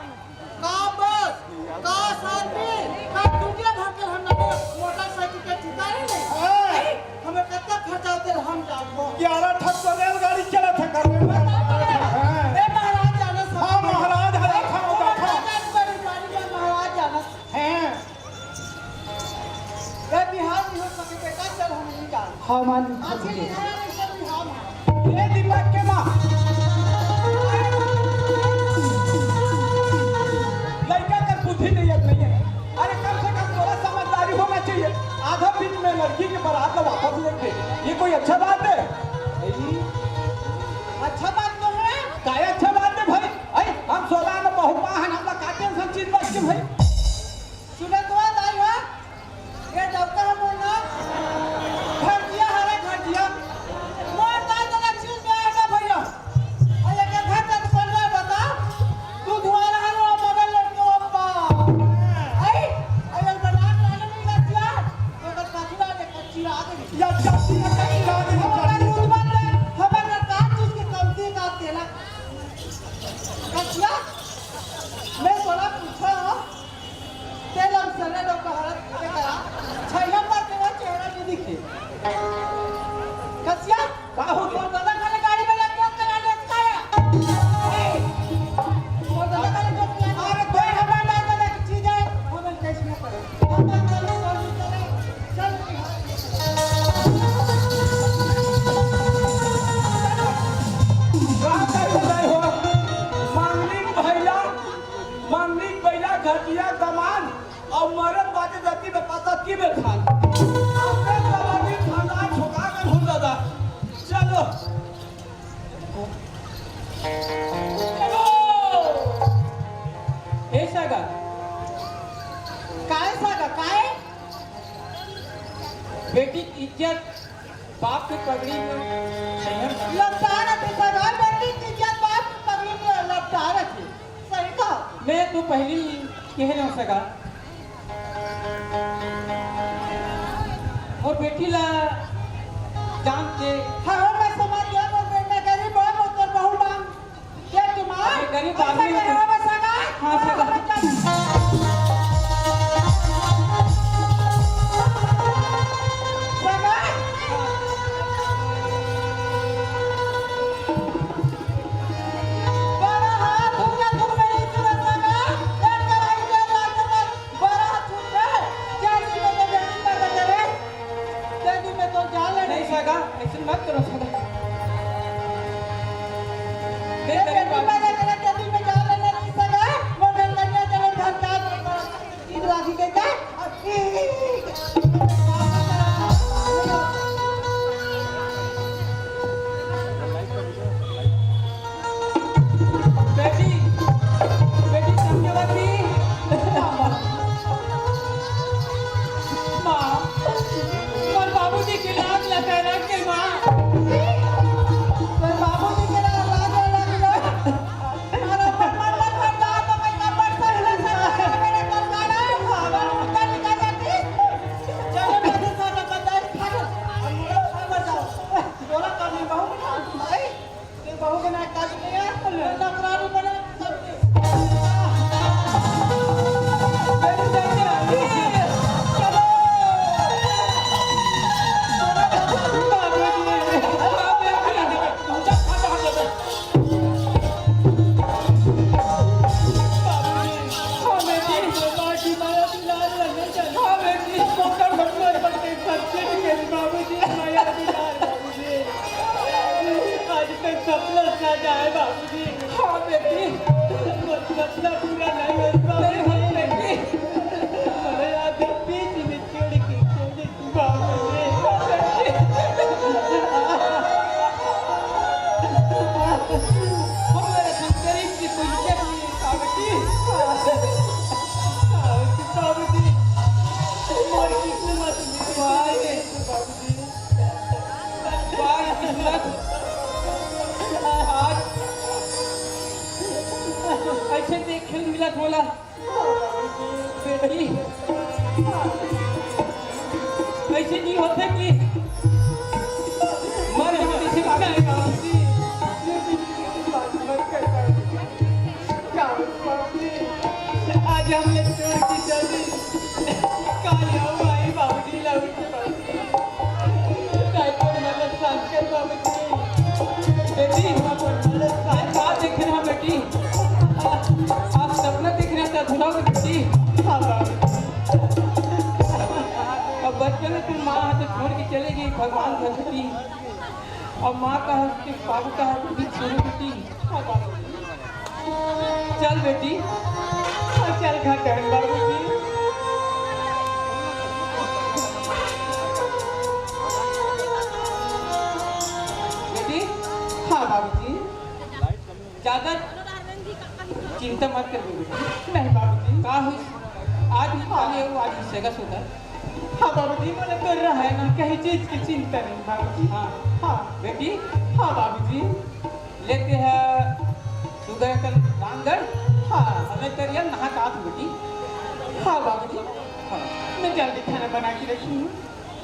का बस, का शादी, का दुनिया भर के हम लोग मोटरसाइकिल के ठिकाने नहीं। हाँ। नहीं, हमें कितना खर्चा होते हैं, हम जानबो। ग्यारह ठक तो रेलगाड़ी चलत है घर में। बता तो रहे। हाँ। ए महाराज जाने सब। हाँ, महाराज, हरा खाओ, हमारे खाओ। राजा की बड़ी गाड़ी में महाराज जाने। हैं। ये बिहार नहीं हो सके बेटा, चल हम नहीं जान। हाँ, मान ली, हाँ, ठीक है। ठीक है, ये बिहार में। ये दिमाग के माँ। लड़का कर बुद्धि नहीं है, नहीं है। अरे, कम से कम थोड़ा समझदारी होना चाहिए। आधा दिन में लड़की के बारात ला वापस लेके, ये कोई अच्छा बात है? नहीं। अच्छा बात तो है। काय अच्छा बात है भाई? आई, हम सोलह में बहुपा हन, हमला का टेंशन चीज बात के भाई? सुने तो आ दाई हो, ये डॉक्टर हम बोलना, घर दिया हरे घर दिया। काय? बेटी के इज्जत बाप के पगड़ी में छेहर। लपटा रथे सगा, बेटी के इज्जत बाप के पगड़ी में लपटा रथे। सही कहा। मैं तो पहली ही कह रहा हूँ सगा, मोर बेटी ला जान के। हाँ, मैं समझ गया, मोर बेटा गरीब है, वो तो बहु मांग ये तुम्हार ये गरीब आदमी ऐसा है। कह रहा है सगा? हाँ, सगा। सगा? बड़ा हाथ हो गया तुम मेरी तरह सगा। एक कराई के लाख बड़ा हाथ हो गया। जल्दी में तो बेटी पैदा करे। जल्दी में तो जान ले नहीं सगा, ऐसे मत करो सगा। ये बेटी पैदा करे, जल्दी में जान ले नहीं सगा। वो गंदनिया चलो धन का इधर आके कहता। बेटी, बेटी सत्यवती। माँ, मोर बाबूजी के लाज लगा रख के माँ। मोर बाबूजी के लाज लगा रख के। आज तक सपना सच आए बाबूजी। हाँ बेटी, सपना पूरा नहीं हो पाया। नहीं हो बेटी। अरे यार, बीच में छोड़ के चले तू बाबूजी। हमारे संग गरीब की कोई इज्जत नहीं है, बाबूजी। बाबूजी, हमारी किस्मत में भाई है, बाबूजी। बाबूजी, आज ऐसे देखे मिला बोला। बेटी, ऐसे नहीं होता कि मर हम किसी का नहीं। आज हम लोग छोड़ के चली, काल आओ आई बाबूजी, लौट के बाबूजी। काय तो मदद सांस कर बाबूजी। बेटी, आज बात देखे ना बेटी, आप सपना देख रहे थे, अधूरा हो बेटी। हाँ बाबूजी। अब बचपन में तुम माँ हाथ छोड़ के चले गई, भगवान का छुट्टी। अब माँ का हंस के बाबू का हंस भी छोड़ बेटी। हाँ बाबूजी। चल बेटी, हाँ, चल घर टहल बाबूजी। बेटी, हाँ बाबूजी। ज्यादा चिंता मत कर बेटी। नहीं बाबूजी। का हो, आज निकाले हो, आज हिस्से का सोता। हाँ बाबूजी, मोला तो रहे ना कहीं चीज की चिंता नहीं बाबूजी। हाँ। हाँ। बेटी। हाँ बाबूजी। लेते हैं सुगर कल रांगड़। हाँ। हमें करिया नहा का तू बेटी। हाँ बाबूजी। हाँ। मैं जल्दी खाना बना के रखी हूँ।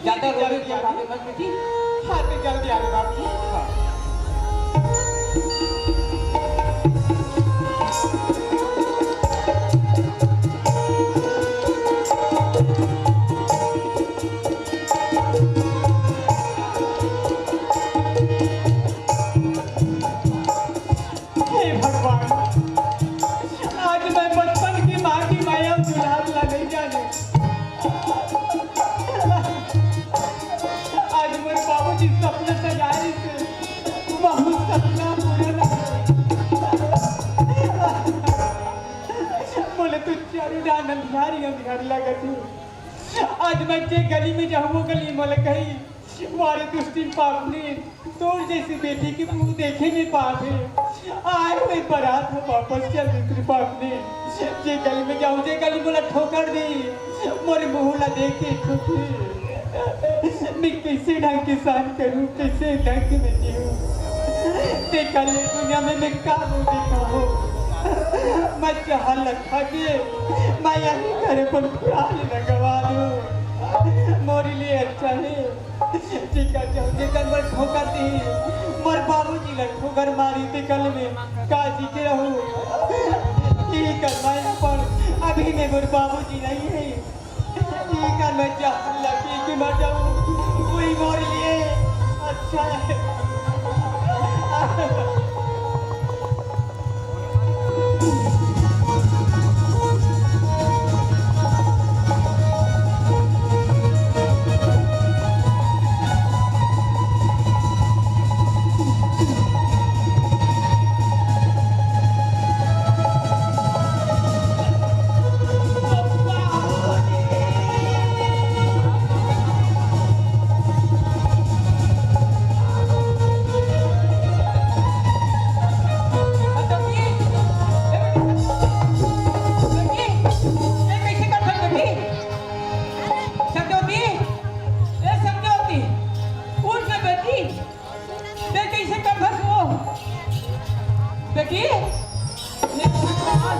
ज्यादा रोवे की बात मत बेटी। हाँ, तो जल्दी आ रहे बाबूजी। हाँ। हे भगवान, आज मैं बचपन की माँ की माया दुलार ला नहीं जाने। आज मोर बाबूजी सपना सजाए से बहुत सपना पूरा ना होए। मोला तो चारों डान अंधियारी अंधियारी लगत हे। आज मैं जे गली में जाहूँ, वो गली मोला कही, "वारे दुष्टिन पापनी, तोर जैसी बेटी के मुंह देखे नहीं पात हे। आए हुए बारात में वापस चल दे तेरी पापनी।" जे गली में जाहूँ, जे गली मोला ठोकर दी, मोर ओला देख के खुशी, मैं कइसे ढंग के सहन करूं, कइसे ढंग के मैं जीऊं? तेकर ले दुनिया में मैं का मुंह दिखाऊं? मैं जहर ला खा के मैं यही घर अपन प्राण ला गंवा दूं। मोर लिए अच्छा हे, ठीक हे, जेकर मैं ठोकर दी, मोर बाबूजी ला ठोकर मारी, तेकर ले मैं का जी के रहूं? ठीक हे, मैं अपन अभी में मोर बाबूजी नहीं हे। ठीक हे, मैं जहर ला पी के मर जाऊं, वही मोर लिए अच्छा हे। सत्यवती, ए सत्यवती, उठ ना बेटी। ते कइसे करथस वो? बेटी, हे भगवान।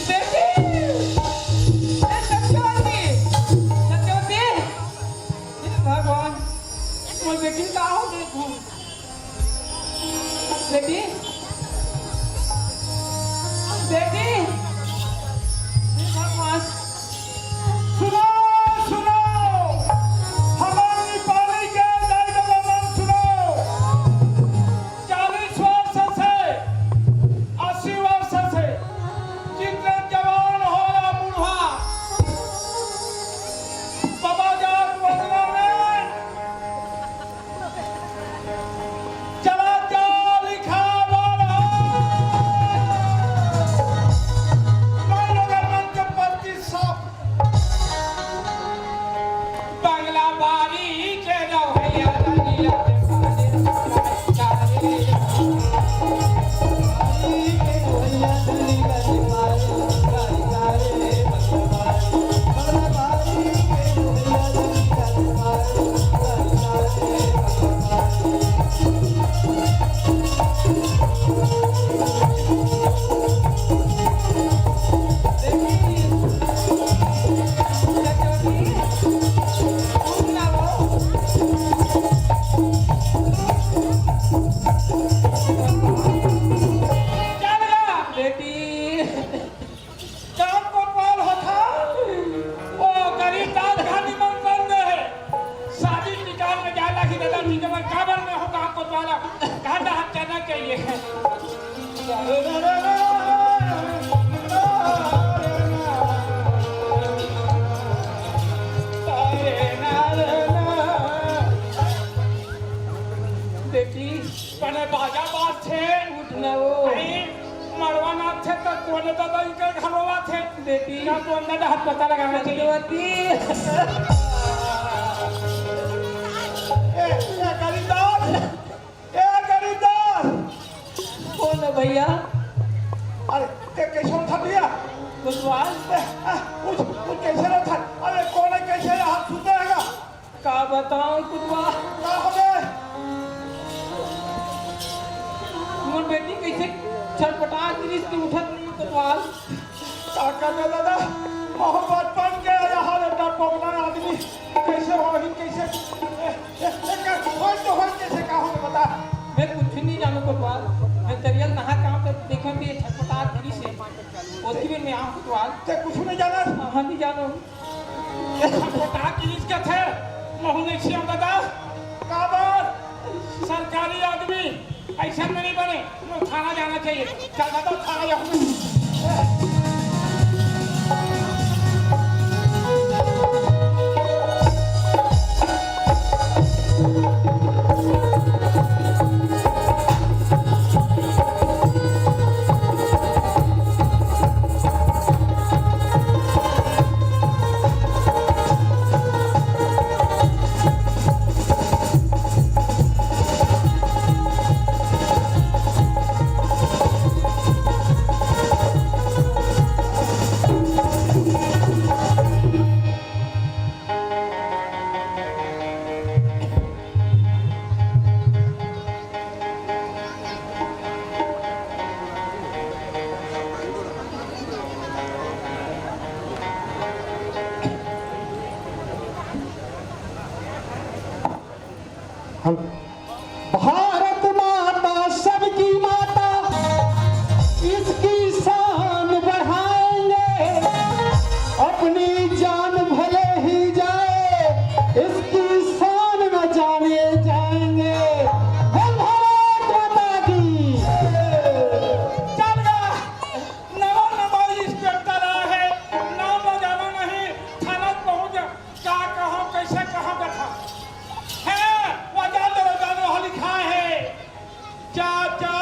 बेटी, हे सत्यवती, सत्यवती, हे भगवान, मोर बेटी का हो गे? बेटी, बेटी, हे भगवान। सुनो, सुनो, हमर नेपाली के दाई ददा मन सुनो। चालीस वर्ष से, अस्सी वर्ष से, जितने जवान हो या बूढ़ा, बाबा जात वंदना में चला जा लिखा बार हो। मैं लोगन मन के प्रति सब बंगला बारी के रवैया दुनिया में बेटी, काम कोतवाल होथा, ओ गरीब दास घानी मन बन दे हे। शादी निकाल में जाए लागी दादा, ठीक हे, काबर में हो काम कोतवाल, कहाँ डाहर जाना चाहिए। बेटी, बने बाजा बाजथे। उठ ना वो। अरे, मड़वा नाचथे त कोने ददा इनके घलो आथे। बेटी। का कोने ददा हाथ पता लगाना चाहिए। सत्यवती। ए, ए, गरीबदार। ए, गरीबदार। कौन है भैया? अरे, ते कैसे उठा भैया? कोतवाल। ए, ए, उठ, उठ, कैसे उठा? अरे, कौन है, कैसे है? हाथ सूते रहेगा। का बताऊं कोतवाल? का हो गे? मोर बेटी कैसे छटपटा गिरिस कि उठत नहीं कोतवाल। का करना दादा, महू बचपन के यहाँ ले डरपोकना आदमी कैसे होही, कैसे, ए, ए, ए, का, होय तो होय कैसे, का होगे बता? मैं कुछ नहीं जानों कोतवाल। मैं तरिया नहा काम तो देखा कि ये छटपटा गिरिस हे। ओतकी बेर में आऊं कोतवाल। ते कुछ नहीं जाना? हाँ, नहीं जानों। ये सब बता के इसके थे, महू नहीं सियां दादा। काबर? सरकारी आदमी ऐसा नहीं बने, वो थाना जाना चाहिए। चल दादा, थाना जाओ। भारत माता सबकी माता, इसकी शान बढ़ाएंगे। अपनी जान भले ही जाए, इसकी शान न जाने जाएंगे। बोल भारत माता की। चल गा, नवा नवा इंस्पेक्टर आया है, नाम न जाना नहीं, थाना पहुंच जा, क्या कहा, कैसे कहा बैठा है, वजह दरवाजा में लिखा है, क्या, क्या,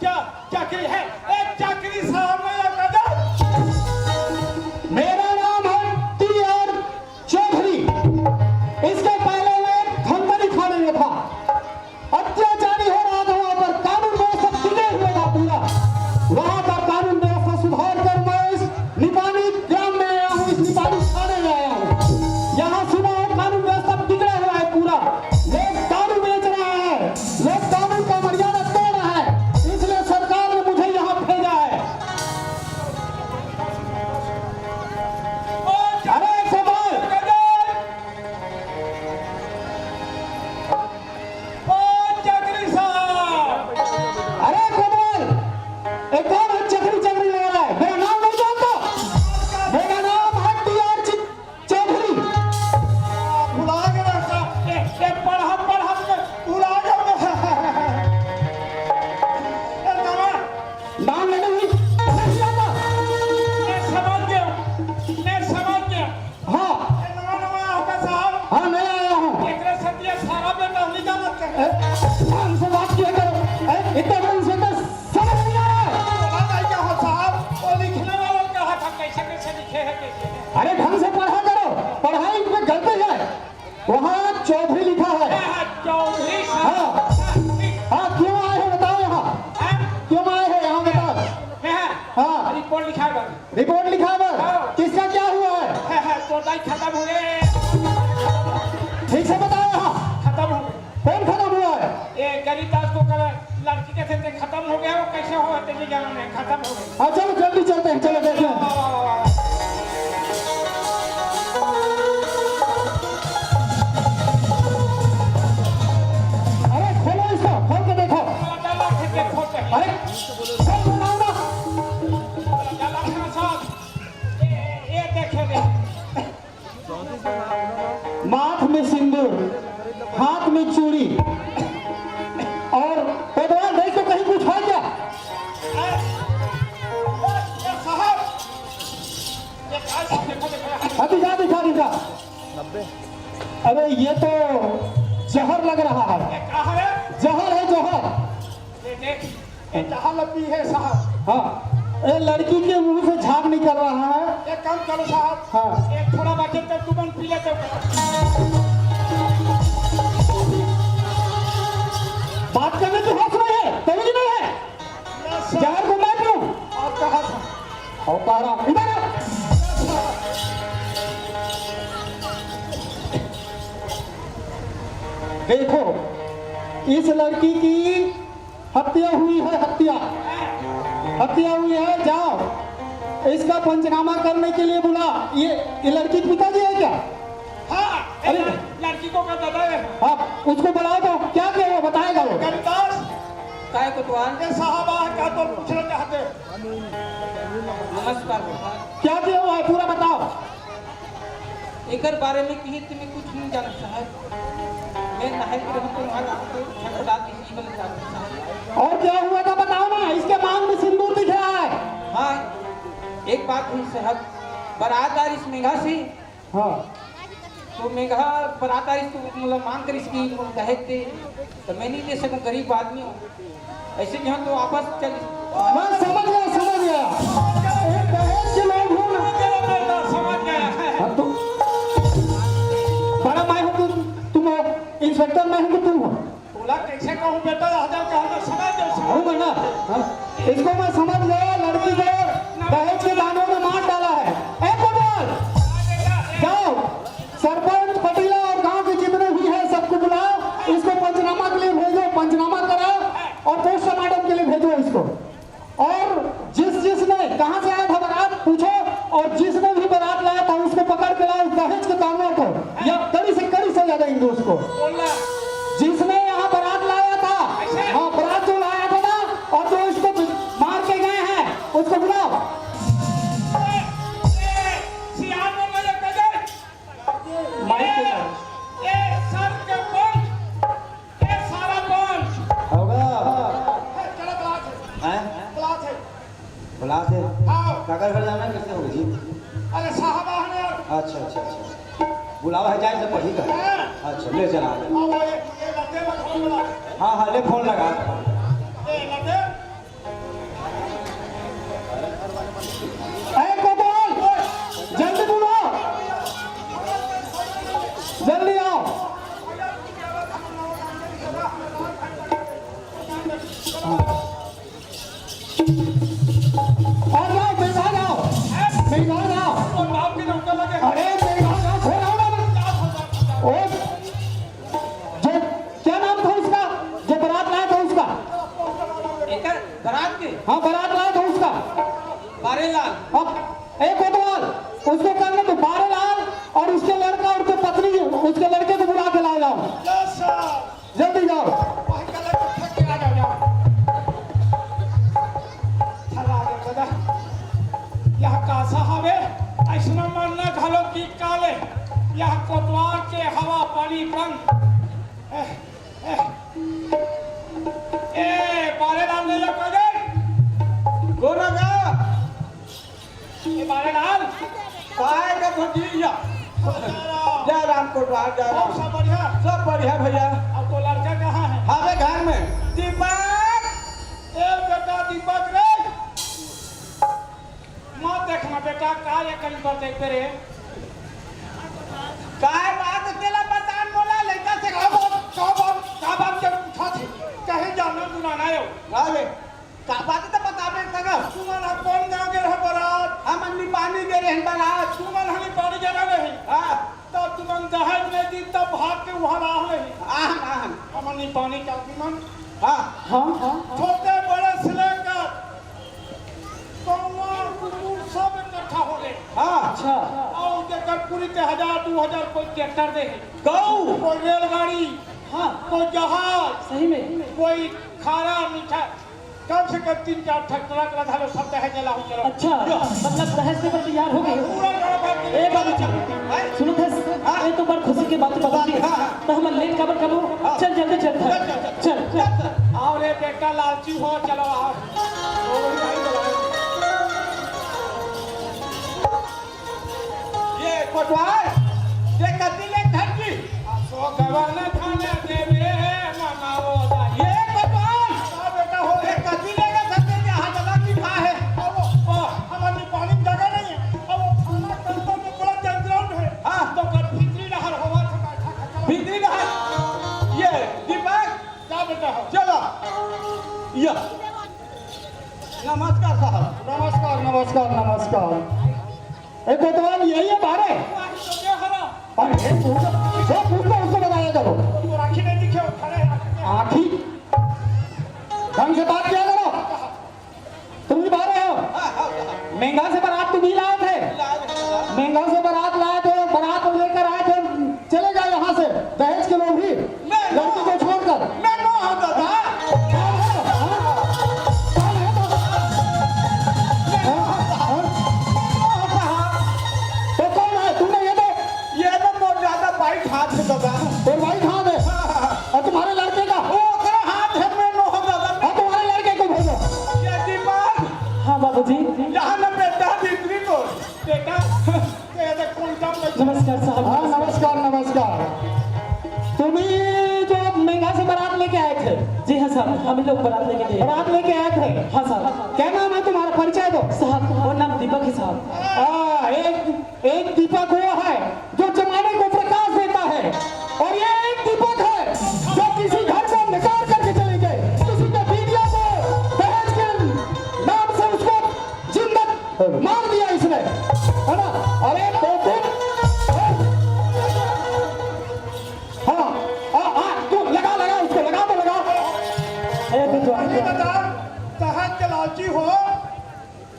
क्या, क्या की है? एक चाकरी साहब ने ये कहा। मेरा नाम है टी आर चौधरी। इसके पहले मैं धमतरी थाने में था। अत्याचारी हो रहा था वहां पर, कानून व्यवस्था बिगड़े हुए था पूरा। वहां का कानून व्यवस्था सुधार कर मैं इस निपानी ग्राम में आया हूँ, इस निपानी थाने में आया हूँ। यहाँ सुना है कानून व्यवस्था बिगड़ा हुआ है पूरा। लोग दारू बेच रहा है, लोग कानून का मर्यादा तोड़ रहा है, इसलिए सरकार ने मुझे यहाँ भेजा है। अरे कमाल! ओ चक्री साहब! अरे कोतवाल, ये कौन है चक्री चक्री लगा रहा है? मेरा नाम नहीं जानता? मेरा नाम है टी आर चि-, चौधरी। भुला गया साहब। ये, ये पढ़ा, पढ़ा के भुला गया। ये नाम, नाम लेने नहीं, नहीं जानता। मैं समझ गया, मैं समझ गया। हाँ। ए, नवा, नवा आया होगा साहब। हाँ, नया आया हूँ। एकरे से ये सारा बेटा नहीं जानत है। ए, ढंग से बात किया करो। ए, इतना ढंग से तो समझ नहीं आ रहा है। बोला नहीं क्या हो साहब? वो लिखने वाला कहा था, कैसे, कैसे लिखे हैं, कैसे हैं? अरे, ढंग से पढ़ा करो। पढ़ाई में गलती है। वहाँ चौधरी लिखा है। हाँ, हाँ, चौधरी साहब। हाँ। हाँ, क्यों आए हो बताओ यहाँ। हाँ? क्यों आए हो यहाँ बताओ। हाँ। हाँ। रिपोर्ट लिखा है। रिपोर्ट लिखा है बस। हाँ। किसका क्या हुआ है? है, है, तो दाई खत्म हो गए। ठीक से बताओ यहाँ। खत्म हो गए। कौन खत्म हुआ है? ये गरीब दास को कल लड़की के थे, खत्म हो गया, वो कैसे हुआ तेरे जाना में, खत्म हो गया। हाँ, चलो जल्दी चलते हैं, चलो देखो। अरे खोलो इसको, खोल के देखो। अरे खोल बनाओ ना। माथ में सिंदूर, हाथ में चूड़ी, और पैदवान नहीं तो कहीं कुछ है क्या? अभी जा दिखा, दिखा। अरे ये तो जहर लग रहा है। जहर है, जहर। ये जहाँ लपी है साहब। हाँ, ये लड़की के मुंह से झाग निकल रहा है। एक काम करो साहब। हाँ। एक थोड़ा बचे तो तुम पी लेते हो। बात करने की होश नहीं है, तमीज नहीं है। जहर को मैं पीऊं? और कहा था। और कह रहा, इधर आ। देखो, इस लड़की की हत्या हुई है, हत्या, हत्या हुई है। जाओ, इसका पंचनामा करने के लिए बुला। ये, ये लड़की के पिताजी है क्या? हाँ, अरे। लड़की को का दादा है। हाँ, उसको बुलाओ तो क्या किया वो बताएगा वो। गरीबदास, काय कोतवाल? ये साहब आ का तो पूछना चाहते हैं। नमस्कार। क्या किया हुआ है पूरा बताओ। एकर बारे में कहीं तुम्हें कुछ नहीं जाना साहब। मैं नहाए के रहूं तो वहां का तो झगड़ा की जीवन जाता साहब। और क्या हुआ था बताओ ना, इसके मांग में सिंदूर दिख रहा है। हाँ, एक बात हुई साहब, बारात आ रही इस मेघा से। हाँ। तो मेघा बारात आ रही तो मतलब मांग करिस कि दहेज दे, तो मैं नहीं दे सकूं, गरीब आदमी हूँ। ऐसे जो हम तो वापस चल। मैं समझ गया, समझ गया। ये दहेज के लोग हो ना। समझ गया। हाँ, तो बड़ा मैं हूँ, तुम, तुम हो, इंस्पेक्टर मैं हूँ कि तुम हो? बोला, कैसे कहूँ बेटा, राजा का हमें समझ दो, समझ। हूँ मैं ना। हाँ, इसको मैं समझ गया, लड़की को दहेज के दानों में मार डाला है। ए कोतवाल, जाओ, सरपंच, पटीला और गांव के जितने भी हैं, सबको बुलाओ, इसको पंचनामा के लिए भेजो, पंचनामा कराओ और पोस्टमार्टम के लिए भेजो इसको। और जिस जिसने, कहां से आया था बारात, पूछो, और जिसने भी बारात लाया था, उसको पकड़ के लाओ, दहेज के दानों को, या कड़ी से कड़ी सजा देंगे उसको। जिसने अच्छा, अच्छा, अच्छा। बुलावा है, जाए से पढ़ी कर। अच्छा, ले चला। हाँ, हाँ, ले फोन लगा। ए, कोतवाल, जल्दी बुलाओ, जल्दी आओ। और जाओ, बेकार आओ, बेकार आओ। अरे, बेकार आओ, छोड़ आओ ना। ओ, जो, क्या नाम था उसका, जो बारात लाया था उसका? एकर बारात के? हाँ, बारात लाया था उसका। बारेलाल। अब, ए कोतवाल, उसको करने तो बारेलाल और उसके लड़का और उसके पत्नी, उसके लड़के को बुला के लाया जाओ। जल्दी जाओ। वही कलर को फेंक के आ जाओ, जाओ। चला रे दादा। यह का साहब है? ऐसना मरना घलो की काले। यह कोतवाल के हवा पानी बंद। ए, ए, ए, बारेलाल ले जा, पकड़। गोरा का। ए, बारेलाल। काय का भतीजा? जय राम कोटवार, जय राम। सब बढ़िया? सब बढ़िया भैया। अब तो लड़का कहाँ है? हवे घर में। दीपक! ए बेटा दीपक रे! मत देखना बेटा, का ये कहीं पर देखते रे? काय बात तेला बता मोला, लइका से का बात, का बात, का बात के उठा थे? कहीं जाना बुलाना है? अरे, का बात तो बता बे तंग। तुमन ह कोन गांव गे रहे बरात? हमन निपानी गे रहे बरात। तुमन ह निपानी गे रहे नहीं? हाँ। तब तुमन दहेज नहीं दी, तब भाग के वहाँ रह नहीं। आहन, आहन। हमन निपानी का तुमन। हाँ। हाँ, हाँ, हाँ। छोटे बड़े से लेकर कौआ कुकुर सब इकट्ठा हो गए। हाँ। अच्छा। और जेकर पूरी के हजार, दो हजार कोई ट्रैक्टर दे है। गऊ। कोई रेलगाड़ी। हाँ। कोई जहाज। सही में। कोई खारा मीठा। कम से कम तीन चार ट्रक, ट्रक लदा लो, सब दहेज ला हो, चलो। अच्छा, मतलब दहेज देबर तैयार हो गए हो? पूरा गांव भर के ए बाबूजी, हैं? सुनो थे, हाँ। ये तो बड़ खुशी के बात है बाबूजी। हाँ, हाँ। तो हम लेट काबर करो? हाँ। चल जल्दी चल। चल, चल, चल। चल, चल। और ये बेटा लालची हो, चलो आओ। ओ भाई, चलो। ये कोटवाल, ये कति ले धरती? असो गवन धन देवे ममाओ दाई। ये कोटवाल, का बेटा हो? ये कति ले के धरती के हाथ लगा की खा है? अब वो, हमर निपानी जगह नहीं है। अब वो थाना कंट्रोल में पूरा जंगल है। हाँ। तो कर भीतरी डहर होवा था, बैठा खा। भीतरी डहर? ये दीपक, का बेटा हो? चलो। या। नमस्कार साहब। नमस्कार, नमस्कार, नमस्कार। ए कोतवाल, यही है बारे? अरे, वो पूछो, उसको बताया करो। आँखी ढंग से बात किया करो। तुम भी बारे हो? मेंगा से बारात तुम ही लाए थे। मेंगा से बारात लाए थे, बारात लेकर आए थे। चले जाओ यहाँ से, दहेज के लोभी। लड़की को छोड़कर। मैं नो हूँ दादा। कौन है? हाँ? कौन है तो? हाँ? हाँ? तो कौन है? तुमने ये दे। ये तो बहुत ज्यादा बाइक हाथ है दादा। और बाइक हाथ है? हाँ, हाँ, हाँ। और तुम्हारे लड़के का? वो ओकरे हाथ है, मैं नो हूँ दादा। और तुम्हारे लड़के को भेजो। ये दीपक। हाँ बाबूजी। यहाँ ना बेटा भीतरी को। बेटा, ये देख कौन काम करता है। नमस्कार साहब। हाँ, नमस्कार, नमस्कार। तुम ही जो मेंगा से बारात लेके आए थे? जी हाँ साहब, हम ही लोग बारात लेके गए। बारात लेके आए थे? हाँ साहब। क्या नाम है तुम्हारा, परिचय दो। साहब, वो नाम दीपक है साहब। हाँ, एक, एक दीपक वो है जो जमाने को प्रकाश देता है, और ये एक दीपक है जो किसी घर का अंधकार करके चले गए, किसी के बीड़िया को दहेज के नाम से उसको जिंदा मार दिया इसने, है ना? अरे तो तुम, हाँ, आ, आ, तू लगा, लगा उसको, लगा तो लगा। ए, तू तो ये बता, दहेज के लालची हो,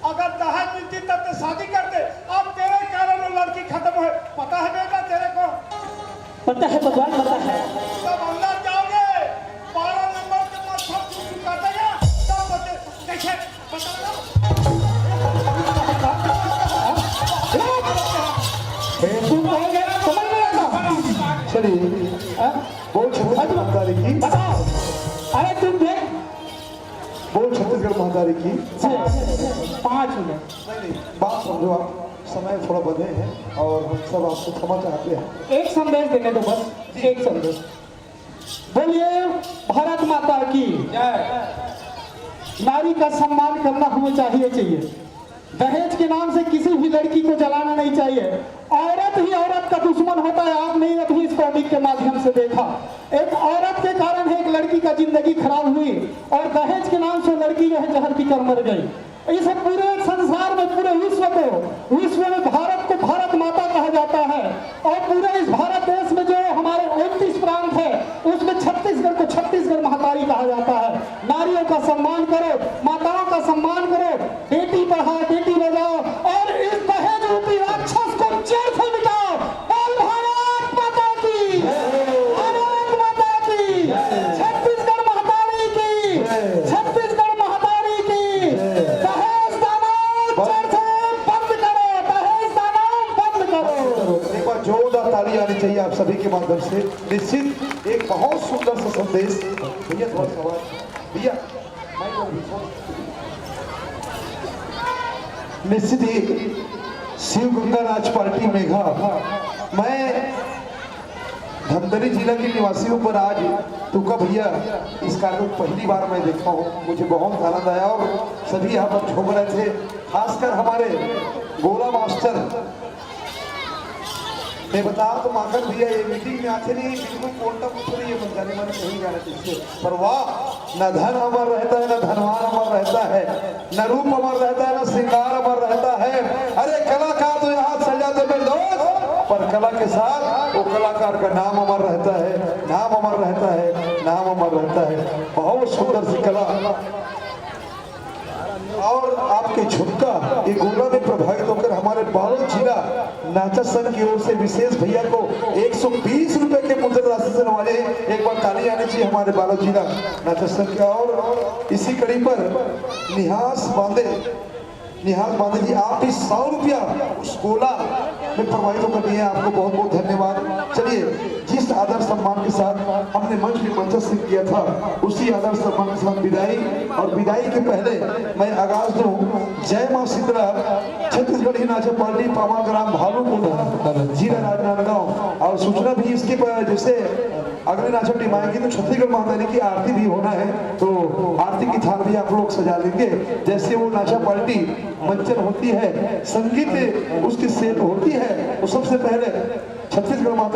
अगर दहेज मिलती तब तो शादी करते, अब तेरे कारण वो लड़की खत्म हो। पता है बेटा तेरे को? पता है भगवान, पता है। जब अंदर जाओगे, बारह नंबर के पास सब कुछ चुका देगा, तब बचे, कैसे? बेवकूफ हो गया, समझ नहीं आता। चलिए, हाँ? बोल छत्तीसगढ़ महतारी की। बताओ। अरे तुम देख। बोल छत्तीसगढ़ महतारी की। पाँच मिनट। नहीं, नहीं, बात समझो आप। समय थोड़ा बंधे हैं और हम सब आपसे क्षमा चाहते हैं। एक संदेश देने दो, बस एक संदेश। बोलिए, भारत माता की जय। नारी का सम्मान करना हमें चाहिए, चाहिए। दहेज के नाम से किसी भी लड़की को जलाना नहीं चाहिए। औरत ही औरत का दुश्मन होता है, आप नहीं अभी इस कॉमिक के माध्यम से देखा। एक औरत के कारण एक लड़की का जिंदगी खराब हुई और दहेज के नाम से लड़की जो है जहर पीकर मर गई। इस पूरे संसार में, पूरे विश्व को, विश्व में भारत को भारत माता कहा जाता है और पूरे इस भारत देश में जो हमारे उनतीस प्रांत है, उसमें छत्तीसगढ़ को छत्तीसगढ़ महतारी कहा जाता है। नारियों का सम्मान करो, माताओं का सम्मान करो, बेटी पढ़ाओ, बेटी बचाओ और इस दहेज रूपी राक्षस को जड़ से मिटाओ। बोल भारत माता की, भारत माता की, छत्तीसगढ़ महतारी की, छत्तीसगढ़ महतारी की। दहेज दानव जड़ से बंद करो, दहेज दानव बंद करो। एक बार जोरदार ताली आनी चाहिए आप सभी के माध्यम से। निश्चित एक बहुत सुंदर सा संदेश। भैया, थोड़ा सा आवाज। भैया, माइक और निश्चित ही शिव गंगा राज पार्टी मेघा, मैं धमतरी जिला के निवासी हूँ, पर आज तुका भैया इस कार्यक्रम पहली बार मैं देखा हूँ, मुझे बहुत आनंद आया और सभी यहाँ पर झूम रहे थे, खासकर हमारे गोला मास्टर। मैं बताओ तो माखन भैया ये मीटिंग में आते नहीं, बिल्कुल कोटा कुछ नहीं है, जाने माने कहीं जाना चाहिए। पर वाह, न धन अमर रहता है, न धनवान अमर रहता है, न रूप अमर रहता है, न श्रृंगार अमर रहता है। अरे कलाकार तो यहाँ चल जाते मेरे दोस्त, पर कला के साथ वो कलाकार का नाम अमर रहता है, नाम अमर रहता है, नाम अमर रहता है। बहुत सुंदर सी कला। और आपके झुमका ये गोला में प्रभावित होकर हमारे बालोद जिला नाचा संघ की ओर से विशेष भैया को एक सौ बीस रुपए के मुद्रा राशि से नवाजे। एक बार ताली आनी चाहिए हमारे बालोद जिला नाचा संघ का। और इसी कड़ी पर निहास बांदे, निहास बांदे जी, आप भी सौ रुपया उस गोला में प्रभावित होकर दिए, आपको बहुत बहुत धन्यवाद। चलिए, जिस आदर सम्मान के साथ हमने मंच में मंचस्थ किया था, उसी आदर सम्मान के साथ विदाई। और विदाई के पहले मैं आगाज दूं जय मां शीतला छत्तीसगढ़ी नाचा पार्टी पामा ग्राम भालूपुर जिला राजनांदगांव। और सूचना भी इसके पर, जैसे अगली नाचा टीम आएगी तो छत्तीसगढ़ माता रानी की आरती भी होना है, तो आरती की थाल भी आप लोग सजा लेंगे। जैसे वो नाचा पार्टी मंचन होती है, संगीत उसकी सेट होती है, तो सबसे पहले छत्तीसगढ़ माता